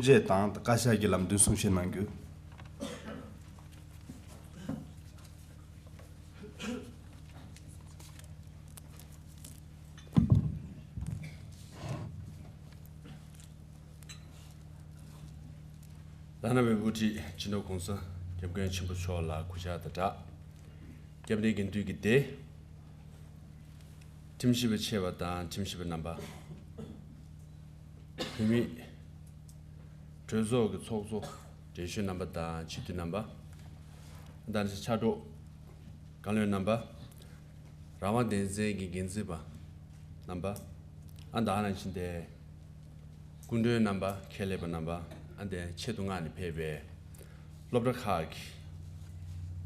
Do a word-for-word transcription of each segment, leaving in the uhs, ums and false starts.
བཅས་དང་བཀའ་ཤག་གི་ལམ་སྟོན་གསུང་བཤད་གནང་རྒྱུ། བླ་ན་མེད་པའི་དབུ་ཁྲིད་སྤྱི་ནོར་༸གོང་ས་༸སྐྱབས་མགོན་ཆེན་པོ་མཆོག་ལ་གུས་ཕྱག་དང་སྦྲགས། སྐྱབས་གནས་དགེ་འདུན་གྱི་སྡེ། ཁྲིམས་ཞིབ་པ་ཆེ་བ་དང་ཁྲིམས་ཞིབ་པ་རྣམ་པ། བོད་མི་གྲོས་ཚོགས་ཀྱི་ཚོགས་གཙོ་འགྲན་ཞུགས་རྣམ་པ་དང་སྤྱི་འཐུས་རྣམ་པ། ད་ནི་ཕྱག་རོགས་བཀའ་བློན་རྣམ་པ། རང་དབང་སྡེ་ཚན་གྱི་འགན་འཛིན་པ་རྣམ་པ། ཨ་ད་ནང་བཞིན་ཏེ་སྐུ་མགྲོན་རྣམ་པ། ཁྱད་ལས་པ་རྣམ་པ། ཨ་ཏེ་ཆེད་དུ་མངགས་ནས་ཕེབས་པའི་སློབ་གྲྭ་ཁག་གི་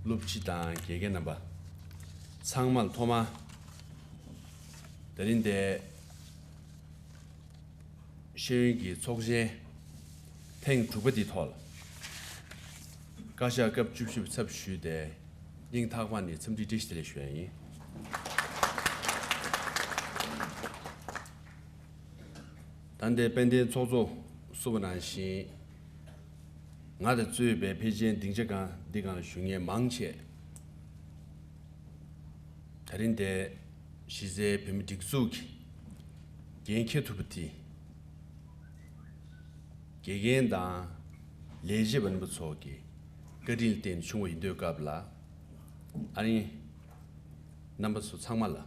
སློབ་སྤྱི་དང་དགེ་རྒན་རྣམ་པ་ཚང་མར་ཐོག་མར་དེ་རིང་ཏེ་ཤེས་ཡོན་གྱི་ཚོགས་ཆེན་ཐེངས་དྲུག་པ་འདིའི་ཐོག་ལ་བཀའ་ཤག་སྐབས་བཅུ་བཞི་པའི་ཚབ་ཞུས་ཏེ་སྙིང་ཐག་པ་ནས་འཚམས་འདྲི་བཀྲ་ཤིས་བདེ་ལེགས་ཞུ་ཡ་ཡིན། ད་ལྟའི་དཔལ་ལྡན་ཚོགས་གཙོ་གསུངས་པ་ནང་བཞིན། ང་དང་གཙོས་པའི་ཕལ་ཆེར་སྡིངས་ཆ་སྒང་འདི་སྒང་ལ་བཞུགས་མཁན་མང་ཆེ་ད་རིང་འདིར་གཞི་རྩའི་བོད་མི་སྒྲིག་འཛུགས་ཀྱི་འགན་འཁྱེར་ཐུབ་པ་དེ། དགེ་རྒན་དང་ལས་བྱེད་པ་རྣམ་པ་ཚོ་གི་བཀའ་དྲིན་ལ་བརྟེན་ནས་བྱུང་བ་ཡིན་དུས་སྐབས་ལ། ཨ་ནི་རྣམ་པ་ཚོ་ཚང་མ་ལ།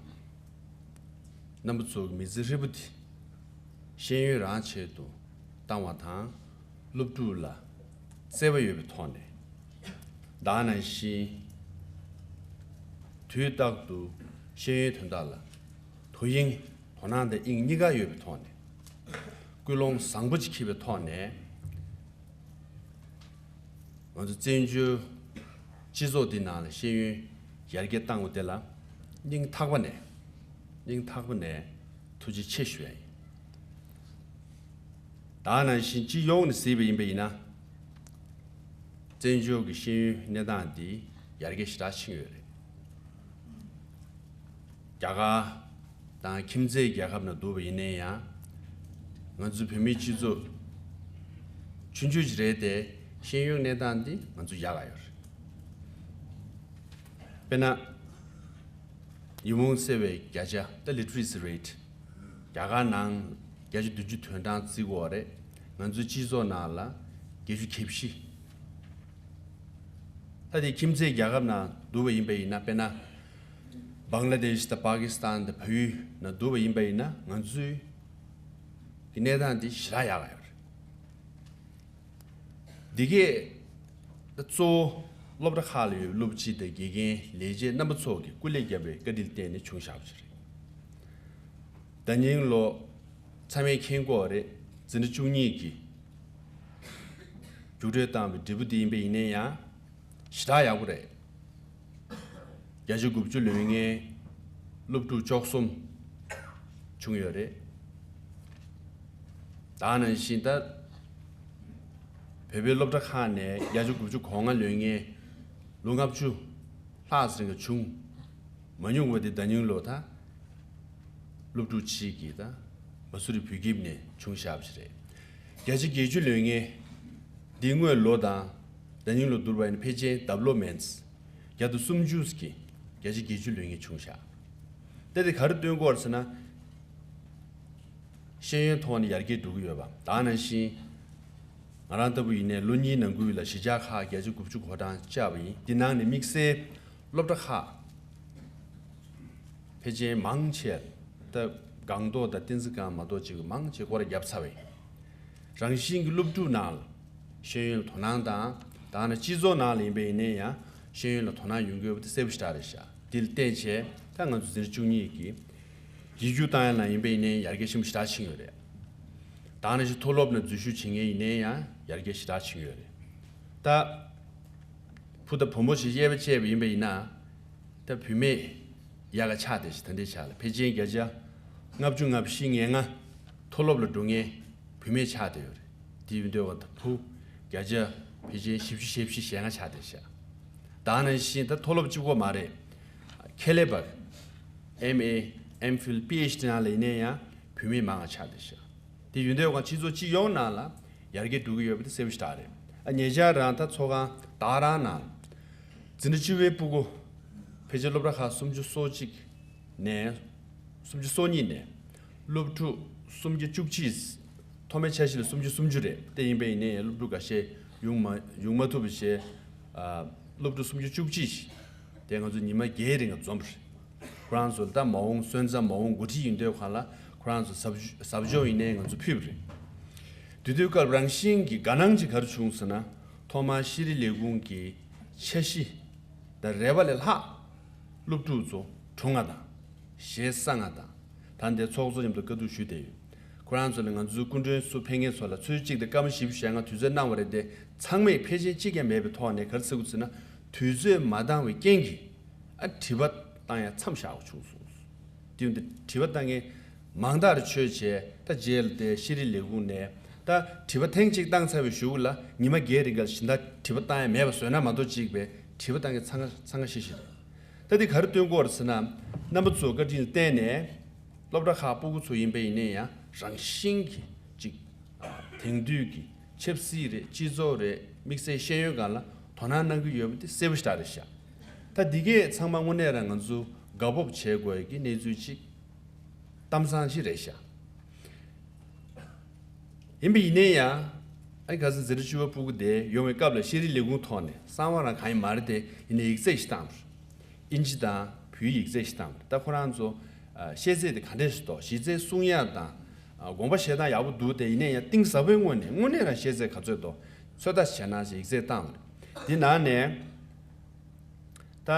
རྣམ་པ་ཚོ་གི་མི་ཚེ་ཧྲིལ་པོ་དེ་ཤེས་ཡོན་རང་ཆེད་དུ་བཏང་བ་དང་། སློབ་ཕྲུག་ལ་བརྩེ་བ་ཡོད་པའི་ཐོག་ནས། ད་ནང་བཞིན་དུས་རྟག་ཏུ་ཤེས་ཡོན་དོན་དག་ལ་དོ་དབྱིངས་དོ་སྣང་དང་དབྱིངས་གཉིས་ཀ་ཡོད་པའི་ཐོག་ནས། ཀུན་སློང་བཟང་པོ་ཅིག་འཁྱེར་བའི་ཐོག་ནས། ང་ཚོ་བཙན་བྱོལ་སྤྱི་ཚོགས་འདི་ནང་ལ་ཤེས་ཡོན་ཡར་རྒྱས་བཏང་བ་དེ་ལ་སྙིང་ཐག་པ་ནས། སྙིང་ཐག་པ་ནས་ཐུགས་རྗེ་ཆེ་ཞུ་ཡ་ཡིན། ད་ནང་བཞིན་སྤྱི་ཡོངས་ནས་གཟིགས་པ་ཡིན་པ་ཡིན་ན། བཙན་བྱོལ་གྱི་ཤེས་ཡོན་གནས་སྟངས་འདི་ཡར་རྒྱས་ཞེ་དྲག་ཕྱིན་ཡོད་རེད། རྒྱ་གར་དང་ཁྱིམ་མཚེས་རྒྱལ་ཁབ་ནང་བསྡུར་བ་ཡིན་ན་ཡང་། ང་ཚོའི་བོད་མིའི་སྤྱི་ཚོགས་ཆུང་ཆུང་ཞིག་རེད་དེ། ཤེས་ཡོན་གནས་སྟངས་འདི་ང་ཚོ་ཡག་ག་ཡོད་རེད། དཔེར་ན། ཉོན་མོངས་སེལ་བའི་བརྒྱ་ཆ། ད་literacy rate རྒྱ་གར་ནང་བརྒྱ་ཆ་བདུན་ཅུ་དོན་གྲངས་བརྩི་དགོས་པ་རེད། ང་ཚོའི་སྤྱི་ཚོགས་ནང་ལ་བརྒྱད་ཅུ་གྱ་བཞི། ད་དེ་ཁྱིམ་མཚེས་རྒྱལ་ཁབ་ནང་བསྡུར་བ་ཡིན་པ་ཡིན་ན། དཔེར་ན། བང་ལ་དེཤ་དང་པ་ཀི་སི་ཐན་དང་བལ་ཡུལ་ནང་བསྡུར་བ་ཡིན་པ་ཡིན་ན། ང་ཚོའི་གི་གནས་སྟངས་འདི་ཞེ་དྲག་ཡག་ག་ཡོད་རེད། འདི་གས་གཙོ་བོ་སློབ་གྲྭ་ཁག་ལ་ཡོད་སློབ་སྤྱི་དང་དགེ་རྒན་ལས་བྱེད་རྣམ་པ་ཚོ་གིས་སྐུ་ལས་བརྒྱབ་པའི་བཀའ་དྲིན་བརྟེན་ནས་བྱུང་བཞག་པ་ཞིག་རེད། ཟླ་ཉིན་ལོ་ཚང་མས་མཁྱེན་གྱི་ཡོད་རེད། འཛིན་གྲྭ་བཅུ་གཉིས་ཀྱི་རྒྱུགས་སྤྲོད་བཏང་བའི་འབྲས་བུ་དེ་ཡིན་པ་ཡིན་ན་ཡང་། ཞེ་དྲག་ཡག་པོ་རེད། བརྒྱ་ཆ་དགུ་བཅུ་ལོན་མཁན་སློབ་ཕྲུག་བཅུ་གསུམ་བྱུང་ཡོད་རེད། ད་ནང་བཞིན་ད་བོད་པའི་སློབ་གྲྭ་ཁག་ནས་བརྒྱ་ཆ་དགུ་བཅུ་གོ་ལྔ་ལོན་མཁན་ལོ་ལྔ་བཅུ་ལྷག་ཙམ་གྱི་བྱུང་མ་མྱོང་བ་དེ་ཟླ་ཉིན་ལོ་ད། སློབ་ཕྲུག་གཅིག་གིས་ད་མ་སུ་རི་བོད་ཁྱིམ་ནས་བྱུང་བཞག་པ་ཞིག་རེད། བརྒྱ་ཆ་བརྒྱད་ཅུ་ལོན་མཁན་འདི་སྔོན་ལོ་དང་ཟླ་ཉིན་ལོ་བསྡུར་བ་ཡིན་ན་ཕལ་ཆེར་ཌབ་ལོ་མེན་ཙམ། བརྒྱ་དང་སུམ་ཅུ་གིས་བརྒྱ་ཆ་བརྒྱད་ཅུ་ལོན་མཁན་བྱུང་བཞག། ད་དེ་ག་རེ་སྟོན་གྱི་ཡོད་རེད་ཟེར་ན། ཤེས་ཡོན་ཐོག་ནས་ཡར་རྒྱས་འགྲོ་གི་ཡོད་པ། ད་ནང་བཞིན་ང་རང་ལྟ་བུ་ཡིན་ནའི་ལོ་གཉིས་ནང་ཁུལ་ལ་གཞིས་ཆགས་ཁག་བརྒྱ་ཆ་དགུ་བཅུ་གོ་གྲངས་བཅར་བ་ཡིན། འདི་ནང་ནས་དམིགས་བསལ་སློབ་གྲྭ་ཁག་ཕལ་ཆེར་མང་ཆེ་ད་སྒང་ཏོག་དང་བསྟན་འཛིན་སྒང་མ་གཏོགས་གཅིག་མང་ཆེ་སྐོར་ར་བརྒྱབ་ཚར་བས། རང་བཞིན་གྱི་སློབ་ཕྲུག་ནང་ལ་ཤེས་ཡོན་ལ་དོ་སྣང་དང་། ད་ནི་སྤྱི་ཚོགས་ནང་ལ་ཡིན་པ་ཡིན་ནའི་ཡང་ཤེས་ཡོན་ལ་དོ་སྣང་ཡོང་གི་ཡོད་པ་དེ་གསལ་པོ་ཞེ་དྲག་རེད་ཤག། འདི་ལ་བརྟེན་བྱས་ད་ང་ཚོ་འཛིན་གྲྭ་བཅུ་གཉིས་ཀྱི་ཡིག་རྒྱུགས་བཏང་ཡ་ནང་ཡིན་པ་ཡིན་ནའི་ཡར་རྒྱས་ཆེན་པོ་ཞེ་དྲག་ཕྱིན་ཡོད་རེད། ད་ནི་ཅིག་མཐོ་སློབ་ནང་འཛུལ་ཞུགས་བྱེད་མཁན་ཡིན་ནའི་ཡང་ཡར་རྒྱས་ཞེ་དྲག་ཕྱིན་ཡོད་རེད། ད་བུ་དང་བུ་མོ་ཞིག་དབྱེ་བ་ཕྱེ་བ་ཡིན་པ་ཡིན་ན། ད་བུད་མེད་ཡག་ག་ཆགས་བསྡད་ཤག། ད་ལྟའི་ཆ་ལ་ཕལ་ཆེར་བརྒྱ་ཆ་ལྔ་བཅུ་ང་བཞི་ང་ལྔ་མཐོ་སློབ་ལ་འགྲོ་མཁན་བུད་མེད་ཆགས་བསྡད་ཡོད་རེད། དེ་ཡིན་དུས་བ་ད་བུ་བརྒྱ་ཆ་ཕལ་ཆེར་བཞི་བཅུ་ཞེ་བཞི་ཞེ་ལྔ་ཆགས་བསྡད་ཤག། ད་ནང་བཞིན་ད་མཐོ་སློབ་གཅིག་པོ་མ་རེད། ཁེ་ལས་པ་ཨེམ་ཨེ་ཨེམ་ཕིལ་པི་ཨེཆ་ཌི་ནང་ལ་ཡིན་ནའི་ཡང་བུད་མེད་མང་བ་ཆགས་བསྡད་ཤག། དེ་ཡིན་དུས་བ་སྤྱི་ཚོགས་སྤྱི་ཡོངས་ནང་ལ་ ཡར་རྒྱས་འགྲོ་གི་ཡོད་པ་དེ་གསལ་པོ་ཞིག་རེད། ཨ་ཉེ་ཆར་རང་ད་ཚོགས་ཁང་ད་རང་ནང་འཛིན་གྲྭ་བཅུ་པའི་སྤུ་གུ་ཕལ་ཆེར་སློབ་གྲྭ་ཁག་སུམ་ཅུ་སོ་གཅིག་ནས་སུམ་ཅུ་སོ་གཉིས་ནས་སློབ་ཕྲུག་སུམ་བརྒྱ་བཅུ་གཅིག་ཐོག་མའི་འཆར་གཞི་ལ་སུམ་ཅུ་སུམ་ཅུ་རེད། དེ་ཡིན་པས་ཡིན་ནའི་སློབ་ཕྲུག་འགའ་ཤས་ཡོང་མ་ཡོང་མ་ཐུབ་པ་བྱས། ཨ་སློབ་ཕྲུག་སུམ་ཅུ་བཅུ་གཅིག་དེ་ང་ཚོ་ཉི་མ་བརྒྱད་རིང་འཛོམས་རེད། ཁོ་རང་ཚོ་ད་མ་འོངས་སོན་རྩ་མ་འོངས་འགོ་ཁྲིད་ཡིན་དུས་གང་ལ་ཁོ་རང་ཚོ་ཟབ་ཟབ་སྦྱོང་ཡིན་ནའི་ང་ཚོ་ཕུལ་བ་རེད། དེ་དུས་སྐབས་རང་བཞིན་གྱི་དགའ་སྣང་ཅིག་ག་རེ་བྱུང་ཟེར་ན། ཐོག་མར་ཤེས་རིག་ལས་ཁུངས་ཀྱི་འཆར་གཞི་དང་རེ་བ་ལས་ལྷག་སློབ་ཕྲུག་ཚོ་གྲོངས་ང་དང་ཞེ་ས་ང་དང་། ད་ལྟའི་ཚོགས་གཙོ་མཉམ་དུ་བཀའ་བསྡུར་ཞུས་བསྡད་ཡོད། ཁོ་རང་ཚོ་ལ་ང་ཚོའི་སྐུ་མགྲོན་ཚོ་ཕེབས་མཁན་ཚོ་ལ་ཚོུད་གཅིག་དང་སྐར་མ་བཞི་བཅུ་ཞེ་ལྔ་དུས་ཚོད་གནང་བ་རེད་དེ། ཚང་མས་ཕལ་ཆེར་གཅིག་ཀྱང་མེད་པའི་ཐོག་ནས་ག་རེ་ཟེར་དགོས་ཟེར་ན། དུས་ཚོད་མ་འདང་བའི་རྐྱེན་གྱིས་ཨ་དྲི་བ་བཏང་ཡ་མཚམས་བཞག་དགོས་བྱུང་སོང་། དེ་ཡིན་དུས་དྲི་བ་བཏང་མཁན་མང་དག་རེ་ཆོད་བྱས། ད་རྗེས་ལ་དེ་ཤེས་རིག་ལས་ཁུངས་ནས་ད་དྲི་བ་ཐེངས་གཅིག་བཏང་ཚར་བའི་གཞུག་ལ་ཉི་མ་བརྒྱད་རིང་ག་ལ་གཞན་དག་དྲི་བ་བཏང་ཡ་མེད་པ་བཟོས་ན་མ་གཏོགས་གཅིག་པའི་དྲི་བ་བཏང་མཁན་འཚང་ཁ་འཚང་ཁ་ཤིག་ཤིག་རེད། ད་འདི་ག་རེ་སྟོན་གྱི་ཡོད་རེད་ཟེར་ན། རྣམ་པ་ཚོ་བཀའ་དྲིན་ལ་བརྟེན་ནས་སློབ་གྲྭ་ཁག་སྤུ་གུ་ཚོ་ཡིན་པ་ཡིན་ན་ཡང་རང་བཞིན་གྱིས་ཅིག་དེང་དུས་ཀྱི་ཆབ་སྲིད་རེད། སྤྱི་ཚོགས་རེད། དམིགས་བསལ་ཤེས་ཡོན་སྒང་ལ་དོ་སྣང་གནང་གི་ཡོད་པ་དེ་གསལ་པོ་ཞེ་དྲག་རེད་ཤག་ད་འདི་གས་ཚང་མ་དངོས་གནས་རང་ང་ཚོ་དགའ་སྤོབས་བྱེད་དགོས་ཀྱི་གནས་ཚུལ་ཅིག་གཏམ་བཟང་ཞིག་རེད་ཤག་ཡིན་པ་ཡིན་ནའི་ཡང་། ཨ་ནི་ཁ་སང་འཛིན་གྲྭ་བཅུ་པ་སྤུ་གུ་དེ་ཡོང་བའི་སྐབས་ལ་ཤེས་རིག་ལས་ཁུངས་ཐོག་ནས་གསང་བ་རང་གང་ཡིན་མ་རེད་དེ། ཡིན་ནའི་ཡིག་ཚད་ཞིག་བཏང་བ་རེད། ཨིན་ཇི་དང་བོད་ཡིག་ཡིག་ཚད་ཞིག་བཏང་བ་རེད། ད་ཁོ་རང་ཚོ་ཨ་ཤེས་ཚད་དེ་ག་འདྲས་ཞིག་འདུག་གཞི་རྩའི་གསུང་ཡག་དང་ཨ་དགོངས་པ་བཞེས་སྟངས་ཡག་པོ་འདུག་དེ་ཡིན་ནའི་ཡང་གཏིང་ཟབ་པོའི་ངོས་ནས་དངོས་གནས་རང་ཤེས་ཚད་ག་ཚོད་འདུག་ཚོད་ལྟ་བྱས་ན་ཞེས་ཡིག་ཚད་བཏང་བ་རེད། དེ་ནང་ནས་ད།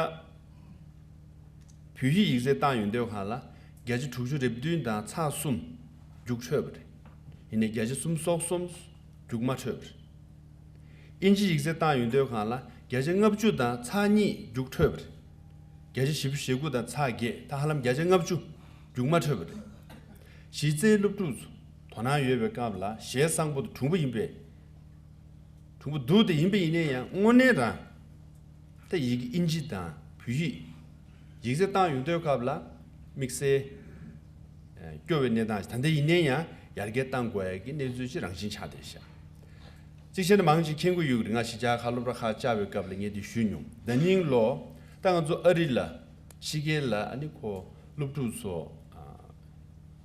བོད་ཡིག་ཡིག་ཚད་བཏང་ཡོང་དུས་སྒང་ལ་བརྒྱ་ཆ་དྲུག་ཅུ་རེ་བདུན་དང་ཚེག་གསུམ་རྒྱུགས་འཕྲོད་པ་རེད། ཡིན་ནའི་བརྒྱ་ཆ་སུམ་ཅུ་སོ་གསུམ་རྒྱུགས་མ་འཕྲོད་པ་རེད། ཨིན་ཇི་ཡིག་ཚད་བཏང་ཡོང་དུས་སྒང་ལ་བརྒྱ་ཆ་ལྔ་བཅུ་དང་ཚེག་གཉིས་རྒྱུགས་འཕྲོད་པ་རེད། བརྒྱ་ཆ་བཞི་བཅུ་ཞེ་དགུ་དང་ཚེག་བརྒྱད། ད་ཧ་ལམ་བརྒྱ་ཆ་ལྔ་བཅུ་རྒྱུགས་མ་འཕྲོད་པ་རེད། གཞི་རྩའི་སློབ་ཕྲུག་ཚོ་དོ་སྣང་ཡོད་པའི་སྐབས་ལ་ཞལ་བཟང་པོ་དང་གྲུང་པོ་ཡིན་པས། གྲུང་པོ་འདུག་དེ་ཡིན་པ་ཡིན་ནའི་ཡང་དངོས་གནས་རང་ད་ཡི་གེ་ཨིན་ཇི་དང་བོད་ཡིག་ཡིག་ཚད་བཏང་ཡོང་དུས་སྐབས་ལ་དམིགས་བསལ་སྐྱོ་བའི་གནས་སྟངས་ཤིག་ད་ལྟ་ཡིན་ནའི་ཡང་ཡར་རྒྱས་གཏང་དགོས་ཡ་གི་གནས་ཚུལ་ཅིག་རང་བཞིན་ཆགས་བསྡད་ཤག་གཅིག་བྱས་ན་མང་ཆེ་མཁྱེན་གྱི་ཡོད་ཀྱི་རེད། ང་གཞིས་ཆགས་ཁག་སློབ་གྲྭ་ཁག་བཅར་བའི་སྐབས་ལ་ངས་འདི་ཞུས་མྱོང་། ད་ནིང་ལོ་ད་ང་ཚོ་ཨ་རི་ལ་ཕྱི་རྒྱལ་ལ་ཨ་ནི་ཁོ་སློབ་ཕྲུག་ཚོ་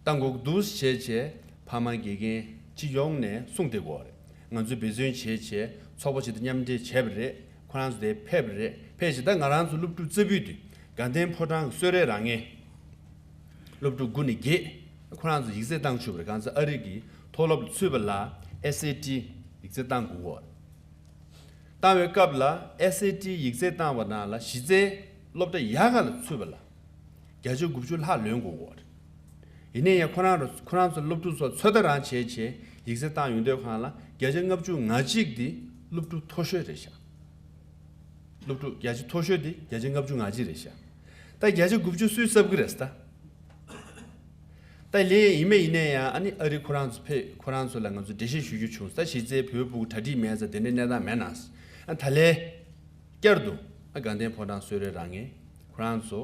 བཏང་དགོས་ཀྱི་འདུག་ཟེར་བྱས་བྱས་ཕ་མ་དགེ་རྒན་སྤྱི་ཡོངས་ནས་གསུངས་བསྡད་ཀྱི་ཡོད་རེད། ང་ཚོས་འབད་བརྩོན་བྱས་བྱས་ཚོགས་པ་ཞིག་དང་མཉམ་འབྲེལ་བྱས་པ་རེད། ཁོ་རང་ཚོ་དེ་ཕེབས་པ་རེད། ཕེབས་བྱས་ད་ང་རང་ཚོ་སློབ་ཕྲུག་རྩ་བུད་དུས་དགའ་ལྡན་ཕོ་བྲང་གི་གསོལ་རས་རག་མཁན་སློབ་ཕྲུག་དགུ་ནས་བརྒྱད་ཁོ་རང་ཚོ་ཡིག་ཚད་བཏང་བཅུག་པ་རེད། གང་ཟེར་ཨ་རི་གི་མཐོ་སློབ་ལ་ཚུད་པ་ལ་ཨེས་ཨེ་ཊི་ཡིག་ཚད་བཏང་དགོས་ཀྱི་ཡོད་རེད། བཏང་བའི་སྐབས་ལ་ཨེས་ཨེ་ཊི་ཡིག་ཚད་བཏང་བ་ནང་ལ་གཞི་རྩའི་སློབ་གྲྭ་ཡག་ག་ལ་ཚུད་པ་ལ་བརྒྱ་ཆ་དགུ་བཅུ་ལྷག་ལོན་དགོས་ཀྱི་ཡོད་རེད། ཡིན་ནའི་ཡང་ཁོ་རང་ར་ཁོ་རང་ཚོ་སློབ་ཕྲུག་ཚོ་ཚོད་ལྟ་རང་བྱས་བྱས་ཡིག་ཚད་བཏང་ཡོང་དུས་སྒང་ལ་བརྒྱ་ཆ་ལྔ་བཅུ་ང་གཅིག་འདི་སློབ་ཕྲུག་མཐོ་ཤོས་རེད་ཤག་སློབ་ཕྲུག་བརྒྱ་ཆ་མཐོ་ཤོས་འདི་བརྒྱ་ཆ་ལྔ་བཅུ་ང་གཅིག་རེད་ཤག་ད་བརྒྱ་ཆ་དགུ་བཅུ་སུས་གསབ་ཀྱི་རེད་ད། ད་ལན་ཡིན་མིན་ཡིན་ནའི་ཡང་ཨ་ནི་ཨ་རི་ཁོ་རང་ཚོ་ཕེབས་ཁོ་རང་ཚོ་ལ་ང་ཚོ་འགྲེལ་བཤད་ཞུ་རྒྱུ་བྱུང་། ད་གཞི་རྩའི་བོད་ཕྲུག་གྲ་སྒྲིག་མེད་ཙང་དེ་འདྲའི་གནས་སྟངས་མེད་ན། ཨ་ད་ལན་བསྐྱར་དུ་ཨ་དགའ་ལྡན་ཕོ་བྲང་གསོལ་རས་རག་མཁན་ཁོ་རང་ཚོ་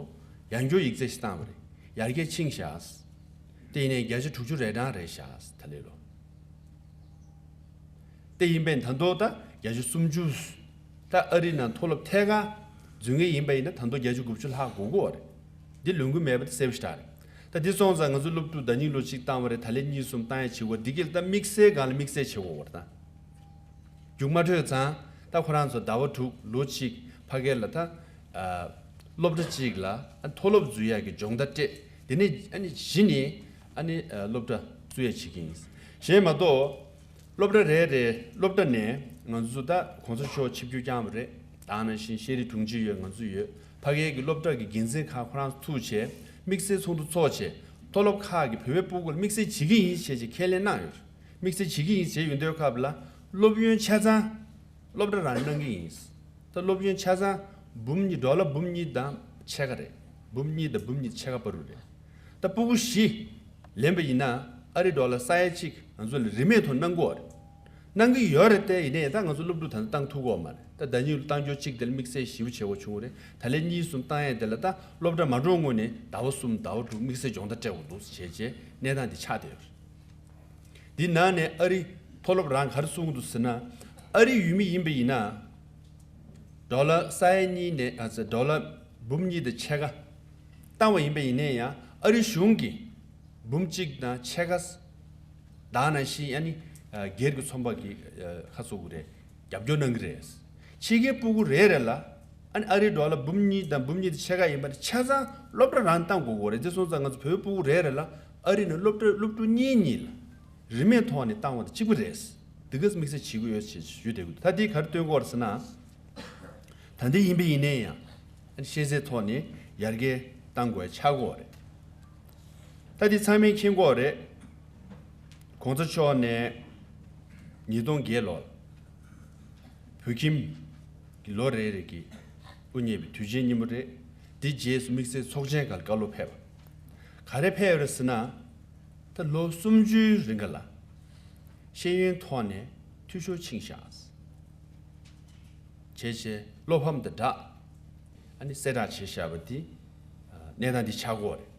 ཡང་བསྐྱར་ཡིག་ཚད་ཞིག་བཏང་བ་རེད། ཡར་རྒྱས་ཕྱིན་ཤག་དེ་ཡིན་ནའི་བརྒྱ་ཆ་དྲུག་ཅུ་རེ་གྲངས་རེད་ཤག་ད་ལན་ལོ། དེ་ཡིན་པས་ད་དུང་ད་བརྒྱ་ཆ་སུམ་ཅུ། ད་ཨ་རི་ནང་མཐོ་སློབ་ཐད་ཀར་འཛུལ་མཁན་ཡིན་པ་ཡིན་ན་ད་དུང་བརྒྱ་ཆ་དགུ་བཅུ་ལྷག་དགོས་ཀྱི་ཡོད་རེད། འདི་ལོན་གྱི་མེད་པ་དེ་གསལ་པོ་ཞེ་དྲག་རེད། ད་འདི་སོང་ཙང་ང་ཚོ་སློབ་ཕྲུག་ཟླ་ཉིན་ལོ་གཅིག་བཏང་བ་རེད། ད་ལན་གཉིས་གསུམ་བཏང་ཡ་བྱེད་དགོས། འདི་གལ་ཏེ་དམིགས་བསལ་སྒང་ལ་དམིགས་བསལ་བྱེད་དགོས་པ་རེད་ད། རྒྱུགས་མ་འཕྲོད་ཙང་ད་ཁོ་རང་ཚོ་ཟླ་བ་དྲུག་ལོ་གཅིག་ཕ་གི་ལ་ད་ཨ་སློབ་གྲྭ་གཅིག་ལ་ཨ་མཐོ་སློབ་འཛུལ་ཡག་གི་སྦྱོང་བརྡར་སྤྲད། དེ་ནས་ཨ་ནི་གཞི་ནས་ཨ་ནི་ཨ་སློབ་གྲྭ་བཙུགས་ཡ་བྱེད་ཀྱི་ཡིན། གཞན་མ་གཏོགས་སློབ་གྲྭ་རེ་རེ་སློབ་གྲྭ་ནས་ང་ཚོ་ད་གོང་ས་མཆོག་ཆིབས་བསྒྱུར་བསྐྱངས་པ་རེད། ད་ནང་བཞིན་ཤེས་རིག་དྲུང་ཆེ་ཡོད། ང་ཚོ་ཡོད། ཕ་གིའི་གི་སློབ་གྲྭ་གི་འགན་འཛིན་ཁག་ཁོ་རང་ཚོ་ཐུག་བྱས་དམིགས་བསལ་ཚོགས་འདུ་ཚོགས་བྱས་མཐོ་སློབ་ཁག་གི་བོད་པའི་སྤུ་གུ་ལ་དམིགས་བསལ་བྱེད་ཀྱི་ཡིན་ཞེས་ཀྱི་ཁས་ལེན་གནང་ཡོད། དམིགས་བསལ་བྱེད་ཀྱི་ཡིན་ཞེས་ཡོང་དུས་སྐབས་ལ་སློབ་ཡོན་ཆ་ཚང་སློབ་གྲྭ་རང་གནང་གི་ཡིན། ད་སློབ་ཡོན་ཆ་ཚང་འབུམ་གཉིས་ཌོ་ལར་འབུམ་གཉིས་དང་ཕྱེད་ཀ་རེད། འབུམ་གཉིས་དང་འབུམ་གཉིས་ཕྱེད་ཀ་བར་དུ་རེད། ད་སྤུ་གུ་བཞི་ལེན་པ་ཡིན་ན་ཨ་རི་ཌོ་ལར་ས་ཡ་གཅིག་ང་ཚོ་ལ་རིན་མེད་ཐོག་གནང་གི་ཡོད་རེད། གནང་གི་ཡོད་རེད་དེ། ཡིན་ནའི་ད་ང་ཚོ་སློབ་ཕྲུག་ད་ལྟ་བཏང་ཐུབ་ཀྱི་ཡོད་མ་རེད། ད་ཟླ་ཉིན་ལ་བཏང་འབྱོར་གཅིག་དེ་ལ་དམིགས་བསལ་ཞེ་པོ་བྱེད་དགོས་བྱུང་གི་རེད། ད་ལན་གཉིས་གསུམ་བཏང་ཡས་དེ་ལ་ད་སློབ་གྲྭ་མ་འགྲོ་སྔོན་ནས་ཟླ་བ་གསུམ་ཟླ་བ་དྲུག་དམིགས་བསལ་སྦྱོང་བརྡར་སྤྲད་དགོས་འདུག་བྱས་བྱས་གནས་སྟངས་འདི་ཆགས་བསྡད་ཡོད་རེད། འདི་ནང་ནས་ཨ་རི་ མཐོ་སློབ་རང་ག་རེ་གསུངས་འདུག་ཟེར་ན། ཨ་རི་ཡུལ་མི་ཡིན་པ་ཡིན་ན། ཌོ་ལར་ས་ཡ་གཉིས་ནས་ཨ་ཙི་ཌོ་ལར་འབུམ་གཉིས་དང་ཕྱེད་ཀ་བཏང་བ་ཡིན་པ་ཡིན་ནའི་ཡང་ཨ་རི་གཞུང་གིས་འབུམ་གཅིག་དང་ཕྱེད་ཀ་ད་ག་ནང་བཞིན་ཨ་ནི་སྒེར་གྱི་ཚོང་པ་གི་ཁ་གསོ་གི་རེད། རྒྱབ་སྐྱོར་གནང་གི་རེད། ཕྱི་རྒྱལ་སྤུ་གུ་རེ་རེ་ལ་ཨ་ནི་ཨ་རིའི་ཌོ་ལར་འབུམ་གཉིས་དང་འབུམ་གཉིས་དང་ཕྱེད་ཀ་ཡིན་པ་ནི་ཆ་ཚང་སློབ་གྲྭ་རང་བཏང་དགོས་ཀྱི་རེད། དེ་སོང་ཙང་ང་ཚོ་བོད་སྤུ་གུ་རེ་རེ་ལ་ཨ་རི་ནས་སློབ་གྲྭ་སློབ་ཕྲུག་གཉིས་གཉིས་ལ་རིན་མེད་ཐོག་ནས་བཏང་བ་དང་གཅིག་པ་རེད། འདི་ག་དམིགས་བསལ་བྱེད་ཀྱི་ཡོད་ཞེས་ཞུས་བསྡད་ཀྱི་འདུག་ད་འདི་ག་རེ་སྟོན་གྱི་ཡོད་རེད་ཟེར་ན། ད་འདི་ཡིན་པ་ཡིན་ནའི་ཡང་ཤེས་ཚད་ཐོག་ནས་ཡར་རྒྱས་གཏང་དགོས་ཆགས་ཀྱི་ཡོད་རེད། ད་འདི་ཚང་མས་མཁྱེན་གྱི་ཡོད་རེད། གོང་ས་མཆོག་ནས་ཉིས་སྟོང་བརྒྱད་ལོར་བོད་ཁྱིམ་གྱི་ལོ་རེ་རེ་གི་དབུ་བརྙེས་པའི་དུས་ཆེན་ཉིན་མོ་རེད། འདི་རྗེས་སུ་དམིགས་བསལ་ཚོགས་ཆེན་ཁག་ལ་བཀའ་སློབ་ཕེབས་པ། ག་རེ་ཕེབས་ཡོད་རེད་ཟེར་ན། ད་ལོ་སུམ་ཅུའི་རིང་ག་ལ་ཤེས་ཡོན་ཐོག་ནས་འཐུས་ཤོར་ཕྱིན་བཞག་བྱས་བྱས་བློ་ཕམ་དང་སྦྲགས་ཨ་ནི་གསལ་བསྒྲགས་བྱས་བཞག་པ་འདི་གནས་སྟངས་འདི་ཆགས་ཀྱི་ཡོད་རེད།